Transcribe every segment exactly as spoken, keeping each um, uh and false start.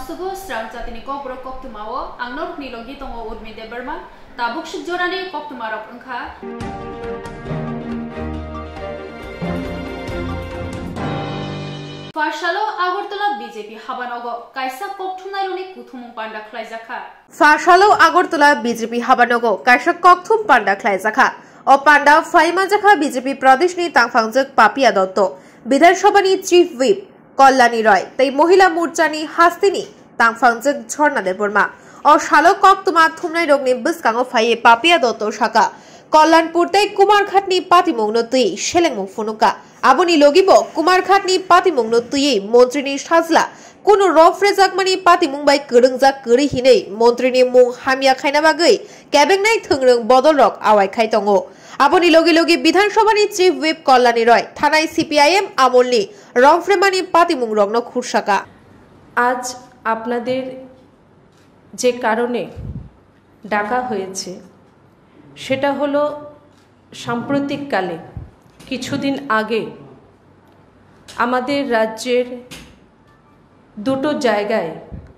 Sugo Srang Jatini Kokborok koktwmao ang norokni logi tongo Urmi Debbarma. Tabuk swk jorani koktwmarok wngkha. Pharsalo Agartala B J P habanogo kaisa kokthumnairokni kuthumung panda khlaijakha. Pharsalo Agartala B J P habanogo kaisa kokthum panda khlaijakha. O panda phaimanjakha B J P Pradeshni tangphangjwk Papia Dotto, Bidhan Sabhani Chief Whip Kalyani Roy tei Mohila Morchani hasteni tangphangjwk Jhorna Debbarma. O salo koktwma thumnairokni bwskango phaiwi Papia Dotto saka, Kalyanpur tei Kumarghatni patimungno twi selengmung phunukha. Aboni logibo Kumarghatni patimungno twiwi montrini sajla kunu rw phrejakmani patimung bai kwrwngjak kwrwi hinwi montrini mung hamya khaina bagwi kebengnai thwngrwng bodolrok awai khai tongo. Aboni logi logi Bidhan Sabhani Chief Whip Kalyani Roy thanai C P I M amolni rw phremani patimungrokno khursaka. আজ আপনাদের যে কারণে ডাকা হয়েছে, সেটা হলো সাম্প্রতিককালে কিছুদিন আগে আমাদের রাজ্যের দুটো জায়গায়,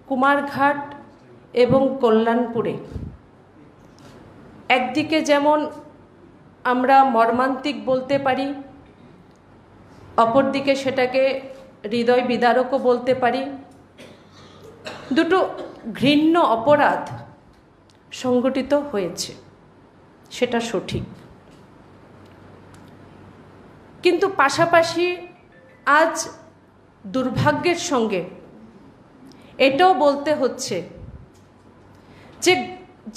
কুমারঘাট এবং কল্যাণপুরে, একদিকে যেমন আমরা মর্মান্তিক বলতে পারি, অপরদিকে সেটাকে হৃদয় বিদারকও বলতে পারি, দুটো ঘৃণ্য অপরাধ সংঘটিত হয়েছে, সেটা সঠিক। কিন্তু পাশাপাশি আজ দুর্ভাগ্যের সঙ্গে এটাও বলতে হচ্ছে যে,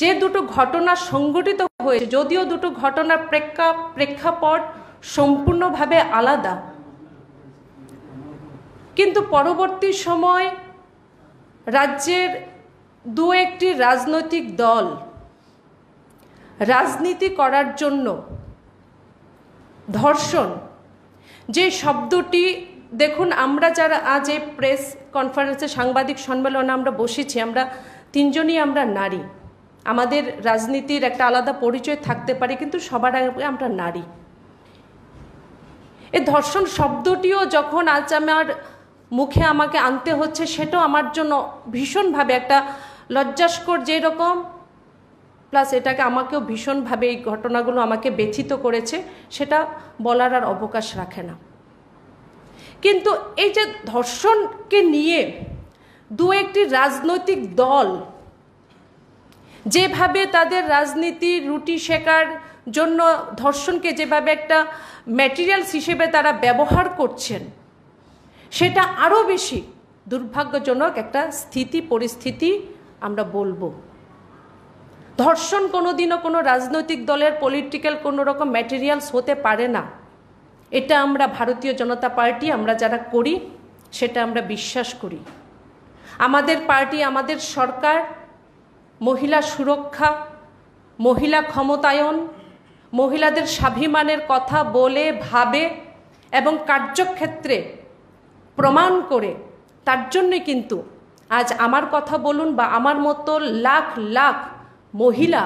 যে দুটো ঘটনা সংঘটিত হয়েছে, যদিও দুটো ঘটনার প্রেক্ষা-, প্রেক্ষাপট সম্পূর্ণভাবে আলাদা, কিন্তু পরবর্তী সময় রাজ্যের দু একটি রাজনৈতিক দল রাজনীতি করার জন্য ধর্ষণ যে শব্দটি, দেখুন, আমরা যারা আজ এই প্রেস কনফারেন্সে, সাংবাদিক সম্মেলনে আমরা বসেছি, আমরা তিনজনই আমরা নারী। আমাদের রাজনীতির একটা আলাদা পরিচয় থাকতে পারে, কিন্তু সবার আগে আমরা নারী। এই ধর্ষণ শব্দটিও যখন আজ আমার মুখে আমাকে আনতে হচ্ছে, সেটাও আমার জন্য ভীষণভাবে একটা লজ্জাস্কর, যেরকম, প্লাস এটাকে আমাকেও ভীষণভাবে, এই ঘটনাগুলো আমাকে ব্যথিত করেছে, সেটা বলার আর অবকাশ রাখে না। কিন্তু এই যে ধর্ষণকে নিয়ে দু একটি রাজনৈতিক দল যেভাবে তাদের রাজনীতি রুটি সেকার জন্য ধর্ষণকে যেভাবে একটা ম্যাটেরিয়ালস হিসেবে তারা ব্যবহার করছেন, সেটা আরও বেশি দুর্ভাগ্যজনক একটা স্থিতি পরিস্থিতি আমরা বলবো। ধর্ষণ কোনোদিনও কোনো রাজনৈতিক দলের পলিটিক্যাল কোনো রকম ম্যাটেরিয়ালস হতে পারে না। এটা আমরা ভারতীয় জনতা পার্টি, আমরা যারা করি, সেটা আমরা বিশ্বাস করি। আমাদের পার্টি, আমাদের সরকার মহিলা সুরক্ষা, মহিলা ক্ষমতায়ন, মহিলাদের স্বাভিমানের কথা বলে, ভাবে এবং কার্যক্ষেত্রে প্রমাণ করে, তার জন্যই কিন্তু আজ আমার কথা বলুন বা আমার মতো লাখ লাখ মহিলা,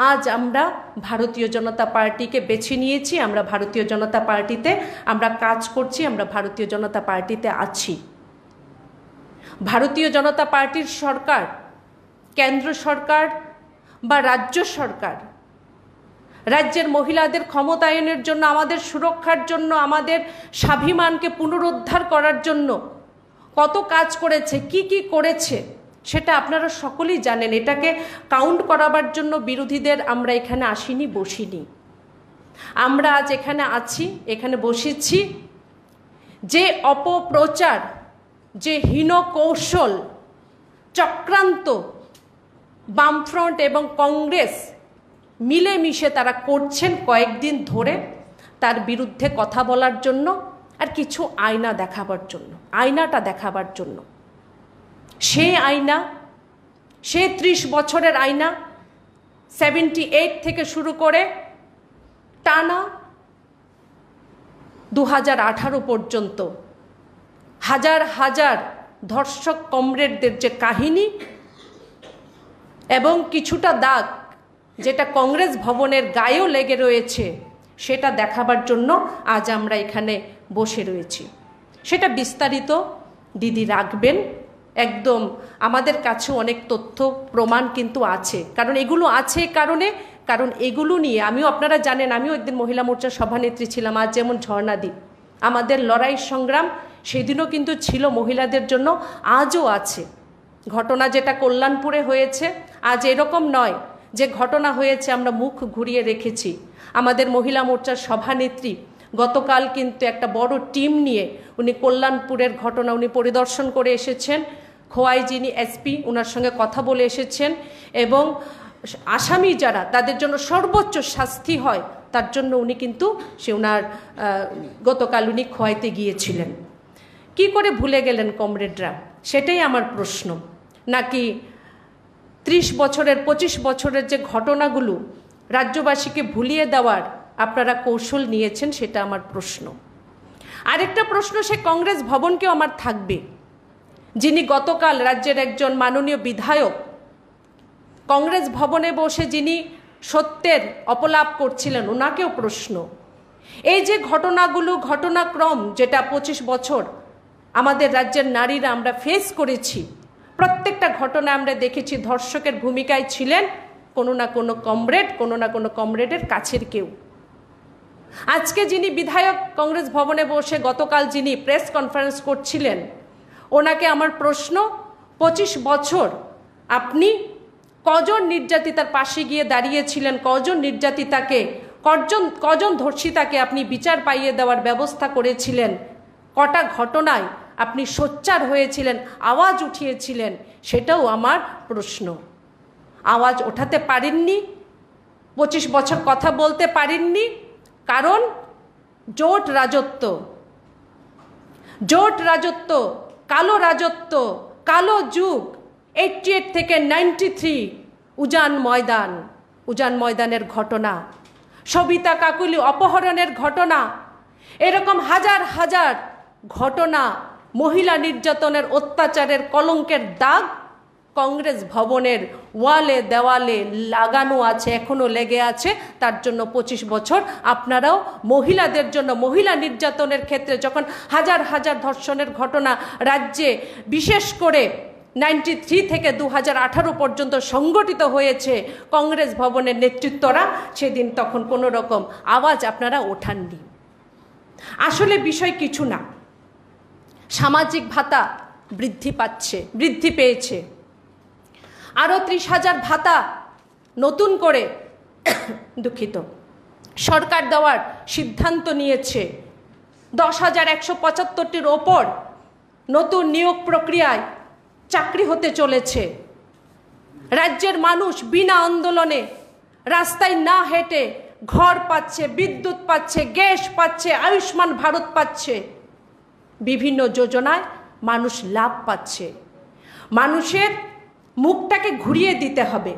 আজ আমরা ভারতীয় জনতা পার্টিকে বেছে নিয়েছি, আমরা ভারতীয় জনতা পার্টিতে আমরা কাজ করছি, আমরা ভারতীয় জনতা পার্টিতে আছি। ভারতীয় জনতা পার্টির সরকার, কেন্দ্র সরকার বা রাজ্য সরকার রাজ্যের মহিলাদের ক্ষমতায়নের জন্য, আমাদের সুরক্ষার জন্য, আমাদের স্বাভিমানকে পুনরুদ্ধার করার জন্য কত কাজ করেছে, কি কি করেছে, সেটা আপনারা সকলেই জানেন। এটাকে কাউন্ট করাবার জন্য বিরোধীদের আমরা এখানে আসিনি, বসিনি। আমরা আজ এখানে আছি, এখানে বসেছি। যে অপপ্রচার, যে হীন কৌশল, চক্রান্ত বামফ্রন্ট এবং কংগ্রেস মিলেমিশে তারা করছেন কয়েকদিন ধরে, তার বিরুদ্ধে কথা বলার জন্য আর কিছু আয়না দেখাবার জন্য, আয়নাটা দেখাবার জন্য। সেই আয়না, সেই ত্রিশ বছরের আয়না, সেভেন্টি এইট থেকে শুরু করে টানা দু হাজার আঠারো পর্যন্ত হাজার হাজার ধর্ষক কমরেডদের যে কাহিনী এবং কিছুটা দাগ যেটা কংগ্রেস ভবনের গায়েও লেগে রয়েছে, সেটা দেখাবার জন্য আজ আমরা এখানে বসে রয়েছি। সেটা বিস্তারিত দিদি রাখবেন। একদম আমাদের কাছে অনেক তথ্য প্রমাণ কিন্তু আছে। কারণ এগুলো আছে কারণে, কারণ এগুলো নিয়ে আমিও, আপনারা জানেন, আমিও একদিন মহিলা মোর্চার সভানেত্রী ছিলাম, আজ যেমন ঝর্ণাদি। আমাদের লড়াই সংগ্রাম সেদিনও কিন্তু ছিল মহিলাদের জন্য, আজও আছে। ঘটনা যেটা কল্যাণপুরে হয়েছে, আজ এরকম নয় যে ঘটনা হয়েছে আমরা মুখ ঘুরিয়ে রেখেছি। আমাদের মহিলা মোর্চার সভানেত্রী গতকাল কিন্তু একটা বড় টিম নিয়ে উনি কল্যাণপুরের ঘটনা উনি পরিদর্শন করে এসেছেন। খোয়াই যিনি এসপি, ওনার সঙ্গে কথা বলে এসেছেন এবং আসামি যারা, তাদের জন্য সর্বোচ্চ শাস্তি হয়, তার জন্য উনি কিন্তু সে ওনার, আহ, গতকাল উনি খোয়াইতে গিয়েছিলেন। কি করে ভুলে গেলেন কমরেডরা, সেটাই আমার প্রশ্ন। নাকি ত্রিশ বছরের, পঁচিশ বছরের যে ঘটনাগুলো রাজ্যবাসীকে ভুলিয়ে দেওয়ার আপনারা কৌশল নিয়েছেন, সেটা আমার প্রশ্ন। আরেকটা প্রশ্ন, সে কংগ্রেস ভবনকেও আমার থাকবে, যিনি গতকাল রাজ্যের একজন মাননীয় বিধায়ক কংগ্রেস ভবনে বসে যিনি সত্যের অপলাপ করছিলেন, ওনাকেও প্রশ্ন। এই যে ঘটনাগুলো, ঘটনাক্রম যেটা পঁচিশ বছর আমাদের রাজ্যের নারীরা আমরা ফেস করেছি, প্রত্যেকটা ঘটনা আমরা দেখেছি ধর্ষকের ভূমিকায় ছিলেন কোনো না কোনো কমরেড, কোনো না কোনো কমরেডের কাছের কেউ। আজকে যিনি বিধায়ক কংগ্রেস ভবনে বসে গতকাল যিনি প্রেস কনফারেন্স করছিলেন, ওনাকে আমার প্রশ্ন, পঁচিশ বছর আপনি কজন নির্যাতিতার পাশে গিয়ে দাঁড়িয়েছিলেন, কজন নির্যাতিতাকে, কজন, কজন ধর্ষিতাকে আপনি বিচার পাইয়ে দেওয়ার ব্যবস্থা করেছিলেন, কটা ঘটনায় আপনি সোচ্চার হয়েছিলেন, আওয়াজ উঠিয়েছিলেন, সেটাও আমার প্রশ্ন। আওয়াজ ওঠাতে পারেননি, পঁচিশ বছর কথা বলতে পারেননি, কারণ জোট রাজত্ব, জোট রাজত্ব, কালো রাজত্ব, কালো যুগ। এইটটি এইট থেকে নাইনটি থ্রি উজান ময়দান, উজান ময়দানের ঘটনা, সবিতা কাকুলি অপহরণের ঘটনা, এরকম হাজার হাজার ঘটনা, মহিলা নির্যাতনের, অত্যাচারের কলঙ্কের দাগ কংগ্রেস ভবনের ওয়ালে দেওয়ালে লাগানো আছে, এখনো লেগে আছে। তার জন্য পঁচিশ বছর আপনারাও মহিলাদের জন্য, মহিলা নির্যাতনের ক্ষেত্রে যখন হাজার হাজার ধর্ষণের ঘটনা রাজ্যে, বিশেষ করে নাইনটি থ্রি থেকে দু হাজার আঠারো পর্যন্ত সংগঠিত হয়েছে কংগ্রেস ভবনের নেতৃত্বরা, সেদিন তখন কোনো রকম আওয়াজ আপনারা ওঠাননি। আসলে বিষয় কিছু না, সামাজিক ভাতা বৃদ্ধি পাচ্ছে, বৃদ্ধি পেয়েছে। আরও ত্রিশ হাজার ভাতা নতুন করে দুঃখিত, সরকার দেওয়ার সিদ্ধান্ত নিয়েছে। দশ হাজার একশো পঁচাত্তরটির ওপর নতুন নিয়োগ প্রক্রিয়ায় চাকরি হতে চলেছে। রাজ্যের মানুষ বিনা আন্দোলনে, রাস্তায় না হেঁটে ঘর পাচ্ছে, বিদ্যুৎ পাচ্ছে, গ্যাস পাচ্ছে, আয়ুষ্মান ভারত পাচ্ছে, বিভিন্ন যোজনায় মানুষ লাভ পাচ্ছে। মানুষের মুখটাকে ঘুরিয়ে দিতে হবে।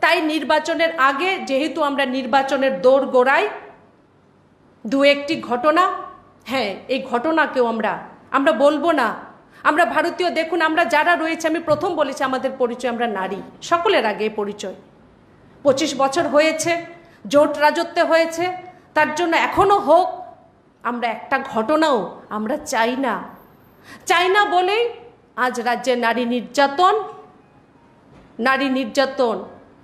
তাই নির্বাচনের আগে, যেহেতু আমরা নির্বাচনের দোরগোড়ায়, দু একটি ঘটনা, হ্যাঁ, এই ঘটনাকেও আমরা, আমরা বলবো না। আমরা ভারতীয়, দেখুন, আমরা যারা রয়েছে, আমি প্রথম বলেছি, আমাদের পরিচয় আমরা নারী, সকলের আগে পরিচয়। পঁচিশ বছর হয়েছে, জোট রাজত্বে হয়েছে, তার জন্য এখনো হোক, আমরা একটা ঘটনাও আমরা চাই না। চাই না বলেই আজ রাজ্যে নারী নির্যাতন, নারী নির্যাতন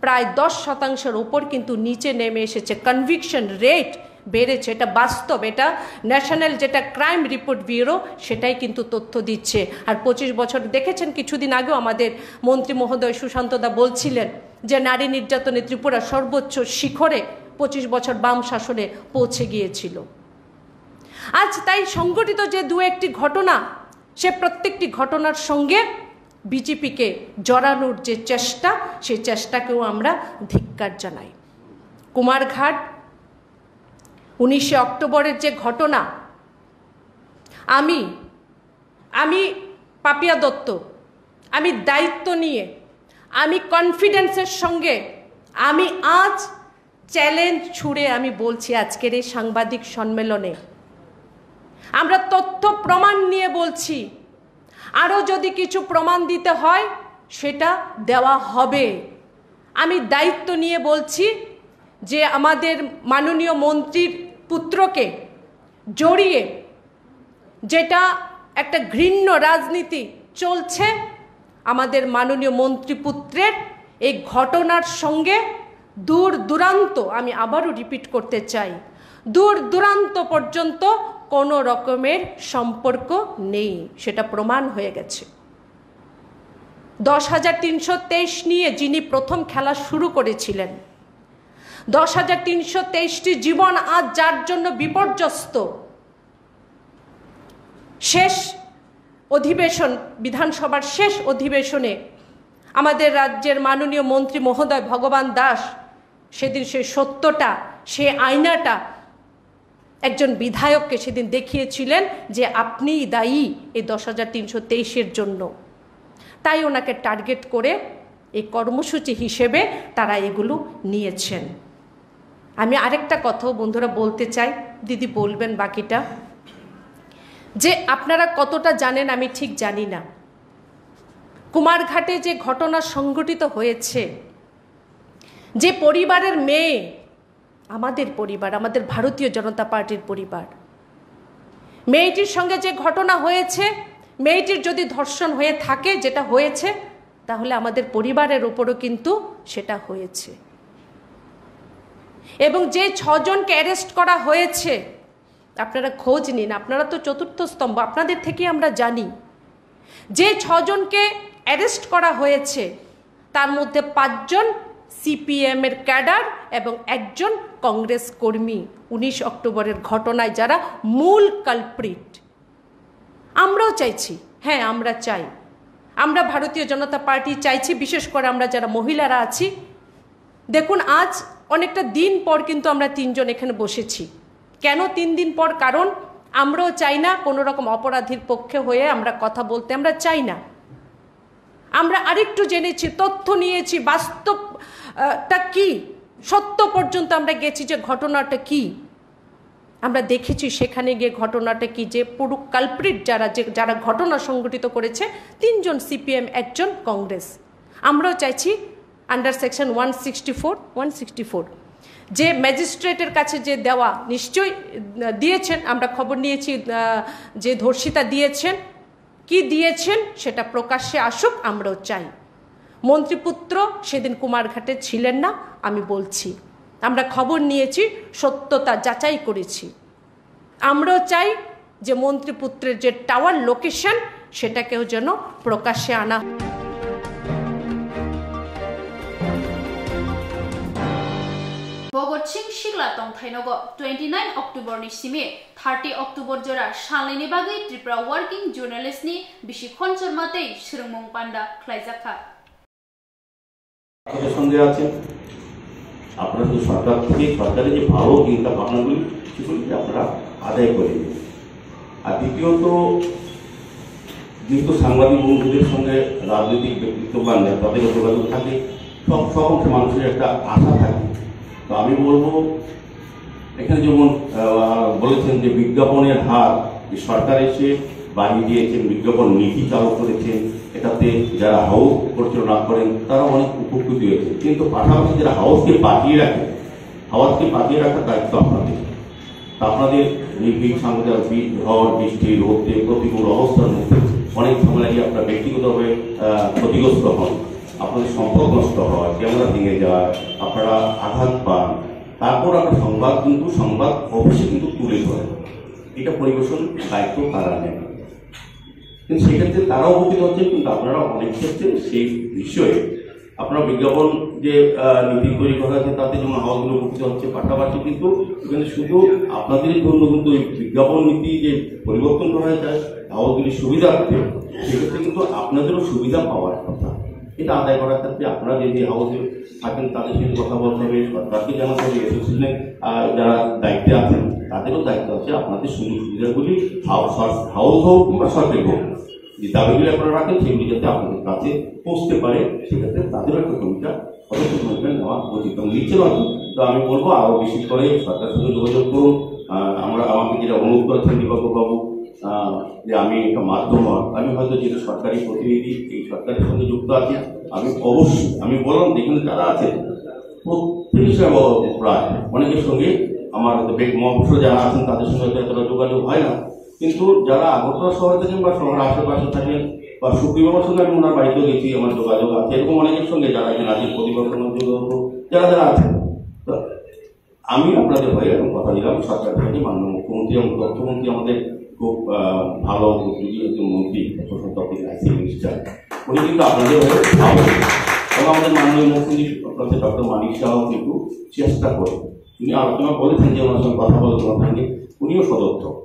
প্রায় দশ শতাংশের ওপর কিন্তু নিচে নেমে এসেছে। কনভিকশন রেট বেড়েছে, এটা বাস্তব, এটা ন্যাশনাল যেটা ক্রাইম রিপোর্ট ব্যুরো সেটাই কিন্তু তথ্য দিচ্ছে। আর পঁচিশ বছর দেখেছেন, কিছুদিন আগেও আমাদের মন্ত্রী মহোদয় সুশান্ত দা বলছিলেন যে নারী নির্যাতনে ত্রিপুরা সর্বোচ্চ শিখরে পঁচিশ বছর বাম শাসনে পৌঁছে গিয়েছিল। আজ তাই সংঘটিত যে দু একটি ঘটনা, সে প্রত্যেকটি ঘটনার সঙ্গে বিজেপিকে জড়ানোর যে চেষ্টা, সেই চেষ্টাকেও আমরা ধিক্কার জানাই। কুমারঘাট উনিশে অক্টোবরের যে ঘটনা, আমি, আমি পাপিয়া দত্ত, আমি দায়িত্ব নিয়ে, আমি কনফিডেন্সের সঙ্গে আমি আজ চ্যালেঞ্জ ছুড়ে আমি বলছি আজকের এই সাংবাদিক সম্মেলনে, আমরা তথ্য প্রমাণ নিয়ে বলছি, আরও যদি কিছু প্রমাণ দিতে হয় সেটা দেওয়া হবে। আমি দায়িত্ব নিয়ে বলছি যে আমাদের মাননীয় মন্ত্রীর পুত্রকে জড়িয়ে যেটা একটা ঘৃণ্য রাজনীতি চলছে, আমাদের মাননীয় মন্ত্রীপুত্রের এই ঘটনার সঙ্গে দূর দূরান্ত, আমি আবারও রিপিট করতে চাই, দূর দূরান্ত পর্যন্ত কোনো রকমের সম্পর্ক নেই, সেটা প্রমাণ হয়ে গেছে। দশ হাজার তিনশো তেইশ নিয়ে যিনি প্রথম খেলা শুরু করেছিলেন, দশ হাজার তিনশো তেইশটি জীবন আজ যার জন্য বিপর্যস্ত, শেষ অধিবেশন, বিধানসভার শেষ অধিবেশনে আমাদের রাজ্যের মাননীয় মন্ত্রী মহোদয় ভগবান দাস সেদিন সেই সত্যটা, সেই আয়নাটা একজন বিধায়ককে সেদিন দেখিয়েছিলেন যে আপনিই দায়ী এই দশ হাজার তিনশো তেইশের জন্য। তাই ওনাকে টার্গেট করে এই কর্মসূচি হিসেবে তারা এগুলো নিয়েছেন। আমি আরেকটা কথাও বন্ধুরা বলতে চাই, দিদি বলবেন বাকিটা, যে আপনারা কতটা জানেন আমি ঠিক জানি না। কুমারঘাটে যে ঘটনা সংঘটিত হয়েছে, যে পরিবারের মেয়ে, আমাদের পরিবার, আমাদের ভারতীয় জনতা পার্টির পরিবার, মেয়েটির সঙ্গে যে ঘটনা হয়েছে, মেয়েটির যদি ধর্ষণ হয়ে থাকে, যেটা হয়েছে, তাহলে আমাদের পরিবারের উপরও কিন্তু সেটা হয়েছে। এবং যে ছজনকে অ্যারেস্ট করা হয়েছে, আপনারা খোঁজ নিন, আপনারা তো চতুর্থ স্তম্ভ, আপনাদের থেকে আমরা জানি। যে ছজনকে অ্যারেস্ট করা হয়েছে, তার মধ্যে পাঁচজন সিপিএম এর ক্যাডার এবং একজন কংগ্রেস কর্মী, উনিশ অক্টোবরের ঘটনায় যারা মূল কালপ্রিট। আমরাও চাইছি, হ্যাঁ, আমরা চাই, আমরা ভারতীয় জনতা পার্টি চাইছি, বিশেষ করে আমরা যারা মহিলারা আছি। দেখুন, আজ অনেকটা দিন পর কিন্তু আমরা তিনজন এখানে বসেছি। কেন তিন দিন পর? কারণ আমরাও চাই না কোনো রকম অপরাধীর পক্ষে হয়ে আমরা কথা বলতে, আমরা চাই না। আমরা আরেকটু জেনেছি, তথ্য নিয়েছি, বাস্তব, আহ, টা কি, সত্য পর্যন্ত আমরা গেছি যে ঘটনাটা কি। আমরা দেখেছি সেখানে গিয়ে ঘটনাটা কি, যে পুরো কালপ্রিট যারা, যে, যারা ঘটনা সংঘটিত করেছে, তিনজন সিপিএম, একজন কংগ্রেস। আমরাও চাইছি under section one sixty four, one sixty four যে ম্যাজিস্ট্রেটের কাছে যে দেওয়া, নিশ্চয়ই, আহ, দিয়েছেন, আমরা খবর নিয়েছি, আহ, যে ধর্ষিতা দিয়েছেন, কি দিয়েছেন সেটা প্রকাশ্যে আসুক, আমরাও চাই। মন্ত্রীপুত্র সেদিন কুমারঘাটে ছিলেন না, আমি বলছি, আমরা খবর নিয়েছি, সত্যতা যাচাই করেছি। আমরাও চাই যে মন্ত্রীপুত্রের যে টাওয়ার লোকেশন, সেটাকেও যেন প্রকাশ্যে আনা হয়। Bhagat Singh Sikla tongthainogo twenty nine October ni simi thirty October jora salnini bagwi Tripura Working Journalist ni bisi khonchorma tei swrwngmung panda khlaijakha. আপনাদের সঙ্গে আছেন, আপনারা শুধু সরকার থেকে, সরকারের যে ভালো চিন্তা ভাবনাগুলি, সেগুলিকে আপনারা আদায় করে দিন। আর দ্বিতীয়ত, যেহেতু সাংবাদিক বন্ধুদের সঙ্গে রাজনৈতিক ব্যক্তিত্ব বা নেতাদের যোগাযোগ থাকে, সব, সব অংশে মানুষের একটা আশা থাকে। তো আমি বলবো, এখানে যেমন, আহ, বলেছেন যে বিজ্ঞাপনের হার, যে সরকার এসে বাড়িয়ে দিয়েছেন, বিজ্ঞাপন নীতি চালু করেছেন, এটাতে যারা হাউস পরিচালনা করেন তারা অনেক উপকৃত হয়েছে, কিন্তু পাশাপাশি যারা হাউসকে বাঁচিয়ে রাখে, হাউসকে বাঁচিয়ে রাখার দায়িত্ব আপনাদের। তা আপনাদের নির্ভীক সাংবাদিক বি-, ঝড়, বৃষ্টি, রোদে, প্রতিকূল অবস্থার মধ্যে অনেক সময় আপনারা ব্যক্তিগতভাবে, আহ, ক্ষতিগ্রস্ত হন, আপনাদের সম্পদ নষ্ট হয়, ক্যামেরা ভেঙে যায়, আপনারা আঘাত পান, তারপর আপনার সংবাদ কিন্তু সংবাদ অফিসে কিন্তু তুলে ধরে, এটা পরিবেশন দায়িত্ব তারা নেন। কিন্তু সেক্ষেত্রে তারাও উপকৃত হচ্ছে, কিন্তু আপনারা অনেক ক্ষেত্রে সেই বিষয়ে আপনারা বিজ্ঞাপন যে, আহ, নীতি তৈরি করা হয়েছে, তাতে যেমন হাউসগুলো উপকৃত হচ্ছে, পাশাপাশি কিন্তু এখানে শুধু আপনাদের জন্য কিন্তু এই বিজ্ঞাপন নীতি যে পরিবর্তন করা হয়েছে হাউসগুলির সুবিধার্থে, সেক্ষেত্রে কিন্তু আপনাদেরও সুবিধা পাওয়ার কথা। এটা আদায় করার ক্ষেত্রে আপনারা যদি হাউসে থাকেন, তাদের সাথে কথা বলতে হবে, সরকারকে জানাতে হবে, অ্যাসোসিয়েশনে, আহ, যারা দায়িত্বে আছেন, তাদেরও দায়িত্ব আছে আপনাদের সুযোগ সুবিধাগুলি হাউস, হাউস হোক কিংবা সরকারি হোক, যে দাবিগুলি আপনারা রাখেন, সেগুলি যাতে আপনাদের কাছে পৌঁছতে পারে, সেক্ষেত্রে তাদেরও একটা ভূমিকা, পদক্ষেপ ভূমিকা নেওয়া উচিত। এবং নিচ্ছে নয়, তো আমি বলবো আরও বেশি করে সরকারের সঙ্গে যোগাযোগ করুন। আহ, আমরা, আমাকে যেটা অনুরোধ করেছেন দীপক বাবু, আহ, যে আমি একটা মাধ্যম হওয়ার, আমি হয়তো যেহেতু সরকারি প্রতিনিধি, এই সরকারের সঙ্গে যুক্ত আছি, আমি অবশ্যই, আমি বললাম, যেখানে যারা আছে, প্রত্যেক বিষয়ে আমার প্রায় অনেকের সঙ্গে আমার হয়তো ব্যক্তি, মহাপুরুষ যারা আছেন, তাদের সঙ্গে হয়তো এতটা যোগাযোগ হয় না, কিন্তু যারা আগরতলা শহরে থাকেন বা শহরের আশেপাশে থাকেন, বা শুক্রবার সঙ্গে আমি ওনার বাড়িতেও গেছি, আমার যোগাযোগ আছে। এরকম অনেকের সঙ্গে যারা এখানে আছে, প্রতিপক্ষ, যারা যারা আছে। তো আমি আপনাদের হয়ে এখন কথা দিলাম, সরকার থেকে মাননীয় মুখ্যমন্ত্রী এবং তথ্যমন্ত্রী আমাদের খুব, আহ, ভালো উদ্যোগী একজন মন্ত্রী, তথ্য সম্পদ আইসি মিনিস্টার, উনি কিন্তু আপনাদের হয়ে ভাববেন। এবং আমাদের মাননীয় মুখ্যমন্ত্রী ডক্টর মানিক সাহাও কিন্তু চেষ্টা করেন, তিনি আলোচনা করেছেন যে ওনার সঙ্গে কথা বলে তোমার সঙ্গে, উনিও সদর্থক।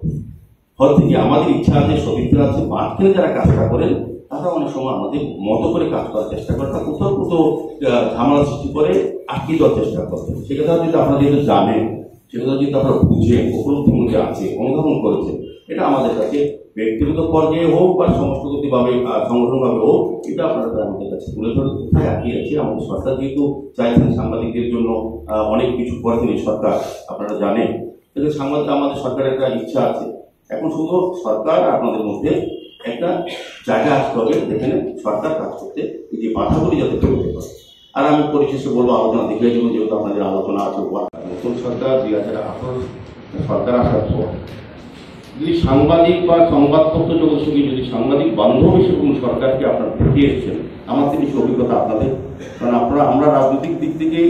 হচ্ছে কি, আমাদের ইচ্ছা আছে, সদিচ্ছা আছে, মাঝখানে যারা কাজটা করেন, তারা অনেক সময় আমাদের মতো করে কাজ করার চেষ্টা করে, তা কোথাও কোথাও, আহ, ঝামেলা সৃষ্টি করে, আটকে দেওয়ার চেষ্টা করে। সেটা যদি আপনারা যদি জানেন, সেটা যদি আপনারা বুঝেন, উপলব্ধির মধ্যে আছে, অনুধাবন করেছেন, এটা আমাদের কাছে ব্যক্তিগত পর্যায়ে হোক বা সমষ্টিগতভাবে, আহ, সংগঠনভাবে হোক, এটা আপনারা আমাদের কাছে তুলে ধরে কোথায় আটকে আছে। আমাদের সরকার যেহেতু চাইছেন সাংবাদিকদের জন্য, আহ, অনেক কিছু করেছেন এই সরকার, আপনারা জানেন। কিন্তু সাংবাদিক আমাদের সরকারের একটা ইচ্ছা আছে, এখন শুধু সরকার আপনাদের মধ্যে একটা জায়গা আসতে হবে, যেখানে সরকার কাজ করতে এই যে বাধাগুলি যাতে দূর হতে পারে। আর আমি পরিশেষে বলবো, আলোচনা দীঘায় যেমন যেহেতু আপনাদের আলোচনা আছে, ওয়ার্ক নতুন সরকার দুই হাজার আঠারো সরকার আসার পর যদি সাংবাদিক বা সংবাদপত্র জগৎ সঙ্গে যদি সাংবাদিক বান্ধব হিসেবে কোনো সরকারকে আপনার দেখে এসেছেন, আমার তো কিছু অভিজ্ঞতা আপনাদের, কারণ আপনারা, আমরা রাজনৈতিক দিক থেকে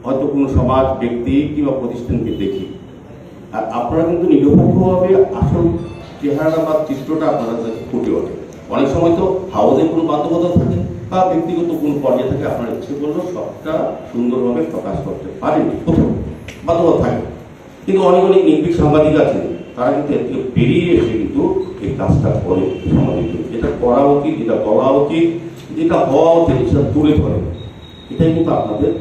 হয়তো কোনো সমাজ, ব্যক্তি কিংবা প্রতিষ্ঠানকে দেখি, আর আপনারা কিন্তু নিরপেক্ষভাবে আসল চেহারা বা চিত্রটা আপনারা কাছে ফুটে ওঠে। অনেক সময় তো হাউসের কোনো বাধ্যবাধকতা থাকে বা ব্যক্তিগত কোনো পর্যায়ে থাকে, আপনারা ইচ্ছে করলেও সবটা সুন্দরভাবে প্রকাশ করতে পারেন, কোথাও বাধ্যবাধকতা থাকে। কিন্তু অনেক অনেক নির্ভীক সাংবাদিক আছেন, তারা কিন্তু এর থেকে বেরিয়ে এসে কিন্তু এই কাজটা করে সমাজের জন্য। যেটা করা উচিত, যেটা বলা উচিত, যেটা হওয়া উচিত, সেটা তুলে ধরে। এটাই কিন্তু আপনাদের,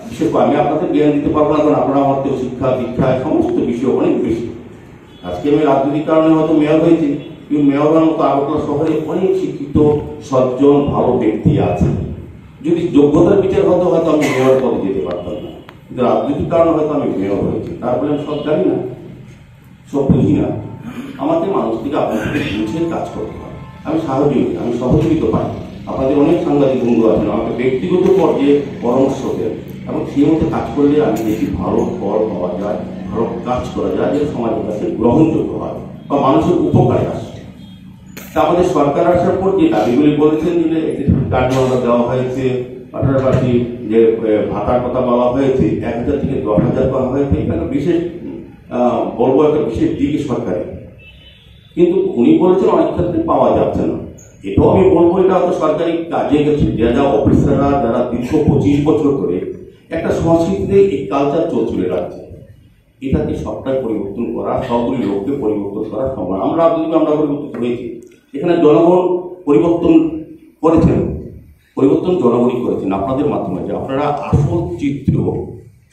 বিশেষ করে আমি আপনাদের জ্ঞান দিতে পারবো না, কারণ আপনারা আমার তো শিক্ষা, দীক্ষা, সমস্ত বিষয়ে অনেক বেশি। আজকে আমি রাজনৈতিক কারণে হয়তো মেয়র হয়েছি, কিন্তু মেয়র হওয়ার মতো আগরতলা শহরে অনেক শিক্ষিত, সজ্জন, ভালো ব্যক্তি আছে। যদি যোগ্যতার বিচার হতো, হয়তো আমি মেয়র পদে যেতে পারতাম না, কিন্তু রাজনৈতিক কারণে হয়তো আমি মেয়র হয়েছি। তার বলে আমি সব জানি না, সব বুঝি না। আমাকে মানুষ থেকে আপনার সাথে বুঝে কাজ করতে হয়। আমি সাহায্য, আমি সহযোগিতা পাই। আপনাদের অনেক সাংবাদিক বন্ধু আছেন, আমাকে ব্যক্তিগত পর্যায়ে পরামর্শ দেন, এবং সেই মতো কাজ করলে আমি দেখি ভালো ফল পাওয়া যায়, ভালো কাজ করা যায়, যে সমাজের কাছে গ্রহণযোগ্য হয় বা মানুষের উপকারে আসে। তা আমাদের সরকার আসার পর যে দাবিগুলি বলেছেন, যে একটি কার্ড নম্বর দেওয়া হয়েছে, পাশাপাশি যে, এ, ভাতার কথা বলা হয়েছে, এক হাজার থেকে দশ হাজার করা হয়েছে, এটা একটা বিশেষ, আহ, বলবো একটা বিশেষ দিক সরকারের। কিন্তু উনি বলেছেন অনেক ক্ষেত্রে পাওয়া যাচ্ছে না। এটাও আমি বলবো, এটা হয়তো সরকারি কাজে গেছে, যারা অফিসাররা, যারা দীর্ঘ পঁচিশ বছর ধরে একটা সংস্কৃতিতে এই কালচার চলছিল রাজ্যে, এটা কি সবটাই পরিবর্তন করা, সবগুলি লোককে পরিবর্তন করা সম্ভব? আমরা যদি আমরা পরিবর্তন হয়েছি, এখানে জনগণ পরিবর্তন করেছেন, পরিবর্তন জনগণই করেছেন আপনাদের মাধ্যমে, যে আপনারা আসল চিত্র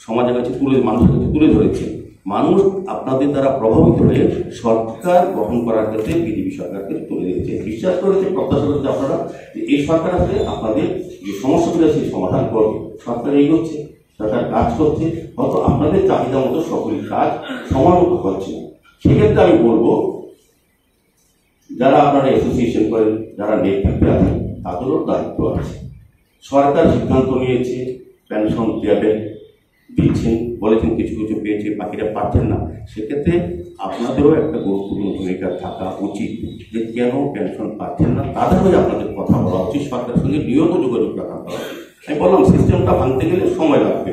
সমাজের কাছে তুলে, মানুষের কাছে তুলে ধরেছেন। মানুষ আপনাদের দ্বারা প্রভাবিত হয়ে সরকার গঠন করার ক্ষেত্রে বিজেপি সরকারকে তুলে দিয়েছে, বিশ্বাস করেছে, প্রত্যাশা করেছে আপনারা যে এই সরকার আসলে আপনাদের যে সমস্যাগুলো আছে সমাধান করবে। সরকার এগোচ্ছে, সরকার কাজ করছে, হয়তো আপনাদের চাহিদা মতো সকল কাজ সময় মতো হচ্ছে না। সেক্ষেত্রে আমি বলবো, যারা আপনারা অ্যাসোসিয়েশন করেন, যারা নেতৃত্বে আছেন, তাদেরও দায়িত্ব আছে। সরকার সিদ্ধান্ত নিয়েছে পেনশন দেবেন, দিচ্ছেন, বলেছেন কিছু কিছু পেয়েছে, বাকিরা পাচ্ছেন না। সেক্ষেত্রে আপনাদেরও একটা গুরুত্বপূর্ণ ভূমিকা থাকা উচিত, যে কেন পেনশন পাচ্ছেন না, তাদের হয়ে আপনাদের কথা বলা উচিত, সরকারের সঙ্গে নিয়মিত যোগাযোগ রাখা উচিত। আমি বললাম, সিস্টেমটা ভাঙতে গেলে সময় লাগবে।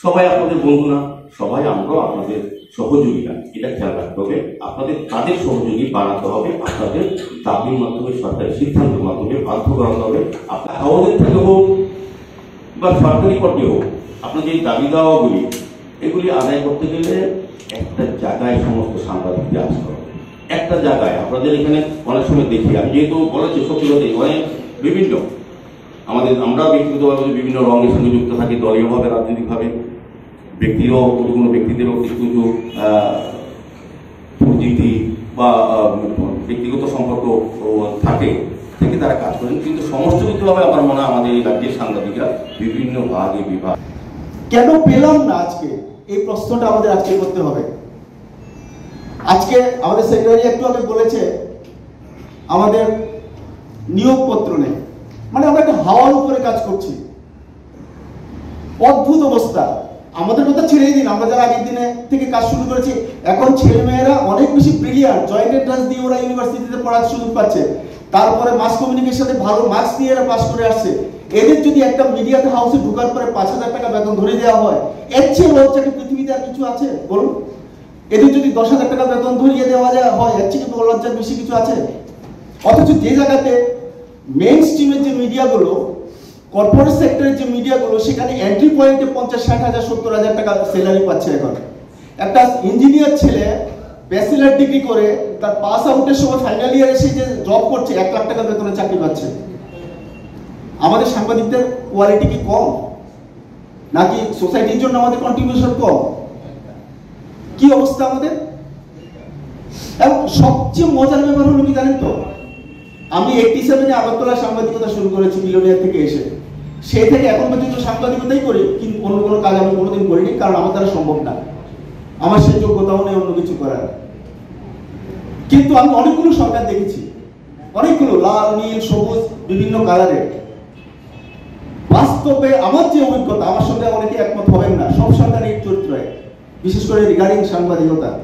সবাই আপনাদের বন্ধু না, সবাই আমরাও আপনাদের সহযোগী না, এটা খেয়াল রাখতে হবে। আপনাদের তাদের সহযোগী বানাতে হবে, আপনাদের দাবির মাধ্যমে, সরকারি সিদ্ধান্তের মাধ্যমে বাধ্য করাতে হবে। আপনার হাউসের থেকে হোক বা সরকারি পর্যায়ে হোক, আপনাদের এই দাবি দাওয়াগুলি, এগুলি আদায় করতে গেলে একটা জায়গায় সমস্ত সাংবাদিকদের আসতে হবে। একটা জায়গায় আপনাদের এখানে অনেক সময় দেখি, আমি যেহেতু বলেছি সত্যি কথা, অনেক বিভিন্ন আমাদের, আমরা ব্যক্তিগতভাবে বিভিন্ন রঙের সঙ্গে যুক্ত থাকি, দলীয়ভাবে, রাজনৈতিকভাবে, ব্যক্তিও, কোনো কোনো ব্যক্তিদেরও কিছু কিছু, আহ, পরিচিতি বা, আহ, ব্যক্তিগত সম্পর্ক, ও, থাকে, থেকে তারা কাজ করেন। কিন্তু সমষ্টিগতভাবে আমার মনে হয় আমাদের এই রাজ্যের সাংবাদিকরা বিভিন্ন ভাগে বিভাগ। কেন পেলাম না আজকে, এই প্রশ্নটা আমাদের আজকে করতে হবে। আজকে আমাদের সেক্রেটারি একটু আগে বলেছে, আমাদের নিয়োগপত্র নেই, মানে আমরা একটা হাওয়ার উপরে কাজ করছি। অদ্ভুত অবস্থা। আমাদের কথা ছেড়েই দিন, আমরা যারা আগের দিনে থেকে কাজ শুরু করেছি, এখন ছেলেমেয়েরা অনেক বেশি ব্রিলিয়ান্ট, জয়েন্ট এন্ট্রান্স দিয়ে ওরা ইউনিভার্সিটিতে পড়ার সুযোগ পাচ্ছে। তারপরে মাস কমিউনিকেশনে ভালো মার্কস নিয়ে এরা পাস করে আসছে। এদের যদি একটা মিডিয়াতে হাউসে ঢোকার পরে পাঁচ হাজার টাকা বেতন ধরে দেওয়া হয়, এর চেয়ে লজ্জা কি পৃথিবীতে আর কিছু আছে বলুন? এদের যদি দশ হাজার টাকা বেতন ধরিয়ে দেওয়া যায় হয়, এর চেয়ে কি লজ্জার বেশি কিছু আছে? অথচ যে জায়গাতে মেইন স্ট্রিমের যে মিডিয়াগুলো, কর্পোরেট সেক্টরের যে মিডিয়াগুলো, সেখানে এন্ট্রি পয়েন্টে পঞ্চাশ, ষাট হাজার, সত্তর হাজার টাকা স্যালারি পাচ্ছে এখন। একটা ইঞ্জিনিয়ার ছেলে ব্যাচেলার ডিগ্রি করে তার পাস আউটের সময় ফাইনাল ইয়ার এসে যে জব করছে, এক লাখ টাকা বেতনে চাকরি পাচ্ছে। আমাদের সাংবাদিকদের কোয়ালিটি কি কম, নাকি সোসাইটির জন্য আমাদের কন্ট্রিবিউশন কম? কি অবস্থা আমাদের? এবং সবচেয়ে মজার ব্যাপার হলো কি জানেন তো, আমি এইটি সেভেনে আগরতলা সাংবাদিকতা শুরু করেছি বিলোনিয়া থেকে এসে। সেই থেকে এখন পর্যন্ত সাংবাদিকতাই করি, কিন্তু অন্য কোনো কাজ আমি কোনোদিন করিনি, কারণ আমার দ্বারা সম্ভব না, আমার সেই যোগ্যতাও নেই অন্য কিছু করার। কিন্তু আমি অনেকগুলো সরকার দেখেছি, অনেকগুলো লাল, নীল, সবুজ, বিভিন্ন কালারের। বাস্তবে আমার যে অভিজ্ঞতা, আমার সঙ্গে অনেকে একমত হবেন না, সব সরকারি চরিত্রে, বিশেষ করে রিগার্ডিং সাংবাদিকতা,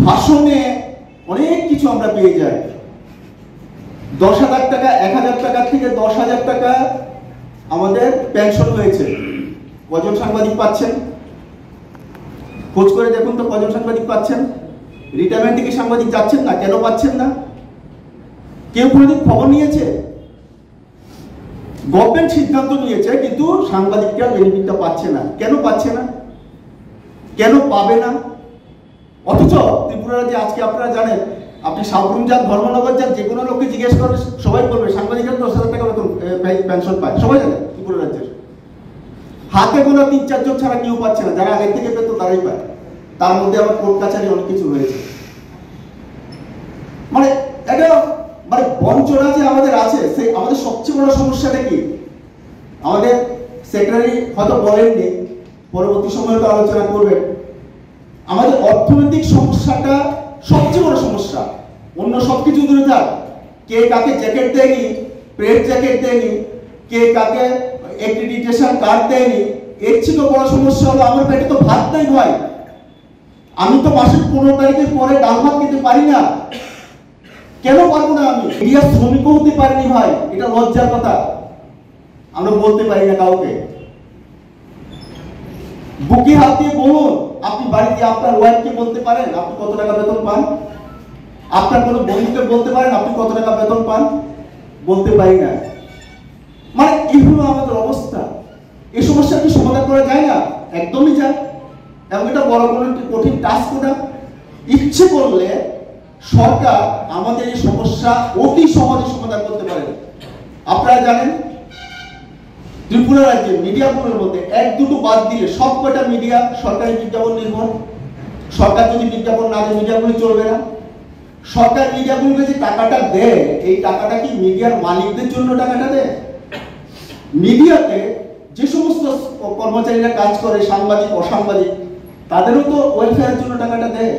ভাষণে অনেক কিছু আমরা পেয়ে যাই। দশ হাজার টাকা, এক হাজার টাকা থেকে দশ হাজার টাকা আমাদের পেনশন হয়েছে। কজন সাংবাদিক পাচ্ছেন? খোঁজ করে দেখুন তো, কজন সাংবাদিক পাচ্ছেন? রিটায়ারমেন্টে কি সাংবাদিক যাচ্ছেন না? কেন পাচ্ছেন না? কেউ কোনোদিন খবর নিয়েছে? গভর্নমেন্ট সিদ্ধান্ত নিয়েছে, কিন্তু সাংবাদিকরা বেনিফিটটা পাচ্ছে না। কেন পাচ্ছে না? কেন পাবে না? অথচ ত্রিপুরা রাজ্যে আজকে আপনারা জানেন, আপনি সাবরুম যান, ধর্মনগর যান, যে কোনো লোককে জিজ্ঞেস করেন, সবাই বলবে সাংবাদিকরা দশ হাজার টাকা বেতন, এ, পে-, পেনশন পায়, সবাই জানে ত্রিপুরা রাজ্যের। হাতে গোনা তিন চারজন ছাড়া কেউ পাচ্ছে না, যারা আগে থেকে পেত তারাই পায়। তার মধ্যে আবার কোর্ট কাছারি অনেক কিছু রয়েছে। মানে, এটা মানে বঞ্চনা যে আমাদের আছে, সেই আমাদের সবচেয়ে বড় সমস্যাটা কি? আমাদের সেক্রেটারি হয়তো বলেননি, পরবর্তী সময়ে তো আলোচনা করবেন। আমাদের অর্থনৈতিক সমস্যাটা সবচেয়ে বড় সমস্যা। অন্য সব কিছু দূরে থাক, কে কাকে জ্যাকেট দেয়নি, প্রেস জ্যাকেট দেয়নি, কে কাকে অ্যাক্রিডিটেশন কার্ড দেয়নি, এর চেয়ে বড় সমস্যা হলো আমার পেটে তো ভাত নাই ভাই। আমি তো মাসের পনেরো তারিখের পরে ডাল ভাত খেতে পারি না। কেন পারবো না আমি? মিডিয়া শ্রমিকও হতে পারিনি ভাই, এটা লজ্জার কথা। আমরা বলতে পারি না কাউকে। বুকে হাত দিয়ে বলুন, আপনি বাড়িতে আপনার ওয়াইফকে বলতে পারেন আপনি কত টাকা বেতন পান? আপনার কোনো বন্ধুকে বলতে পারেন আপনি কত টাকা বেতন পান? বলতে পারি না। মানে, এই হলো আমাদের অবস্থা। এই সমস্যা কি সমাধান করা যায় না? একদমই যায়। এবং এটা বড় কোনো একটি কঠিন টাস্ক না। ইচ্ছে করলে সরকার আমাদের এই সমস্যা অতি সহজে সমাধান করতে পারে। আপনারা জানেন, ত্রিপুরা রাজ্যে মিডিয়াগুলোর মধ্যে এক দুটো বাদ দিলে সব কয়টা মিডিয়া সরকারি বিজ্ঞাপন নির্ভর। সরকার যদি বিজ্ঞাপন না দেয়, মিডিয়াগুলো চলবে না। সরকার মিডিয়াগুলোকে যে টাকাটা দেয়, এই টাকাটা কি মিডিয়ার মালিকদের জন্য টাকাটা দেয়? মিডিয়াতে যে সমস্ত কর্মচারীরা কাজ করে, সাংবাদিক, অসাংবাদিক, তাদেরও তো ওয়েলফেয়ারের জন্য টাকাটা দেয়।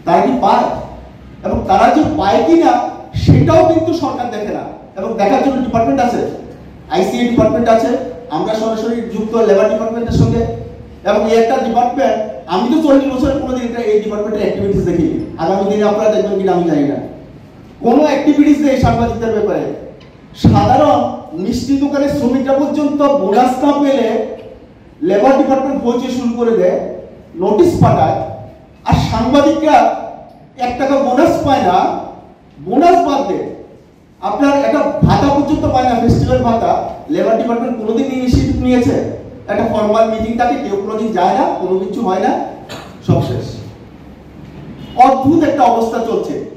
তারা কি পায়? এবং তারা যে পায় কিনা, সেটাও কিন্তু সরকার দেখে না। এবং দেখার জন্য ডিপার্টমেন্ট আছে, আইসিএ ডিপার্টমেন্ট আছে, আমরা সরাসরি যুক্ত লেবার ডিপার্টমেন্টের সঙ্গে। এবং এই একটা ডিপার্টমেন্ট, আমি তো চল্লিশ বছরে কোনোদিন এটা, এই ডিপার্টমেন্টের অ্যাক্টিভিটিস দেখিনি। আগামী দিনে আপনারা দেখবেন কিনা আমি জানি না, কোনো অ্যাক্টিভিটিস নেই সাংবাদিকদের ব্যাপারে। সাধারণ মিষ্টি দোকানের শ্রমিকরা পর্যন্ত বোনাস না পেলে লেবার ডিপার্টমেন্ট হইচই শুরু করে দেয়, নোটিশ পাঠায়। আর সাংবাদিকরা এক টাকা বোনাস পায় না, বোনাস বাদ দেয়। আপনার একটা ভাতা পর্যন্ত পায় না, ফেস্টিভ্যাল ভাতা। লেবার ডিপার্টমেন্ট কোনোদিন ইনিশিয়েটিভ নিয়েছে? একটা ফর্মাল মিটিং থাকে, কেউ কোনোদিন যায় না, কোনো কিছু হয় না, সব শেষ। অদ্ভুত একটা অবস্থা চলছে।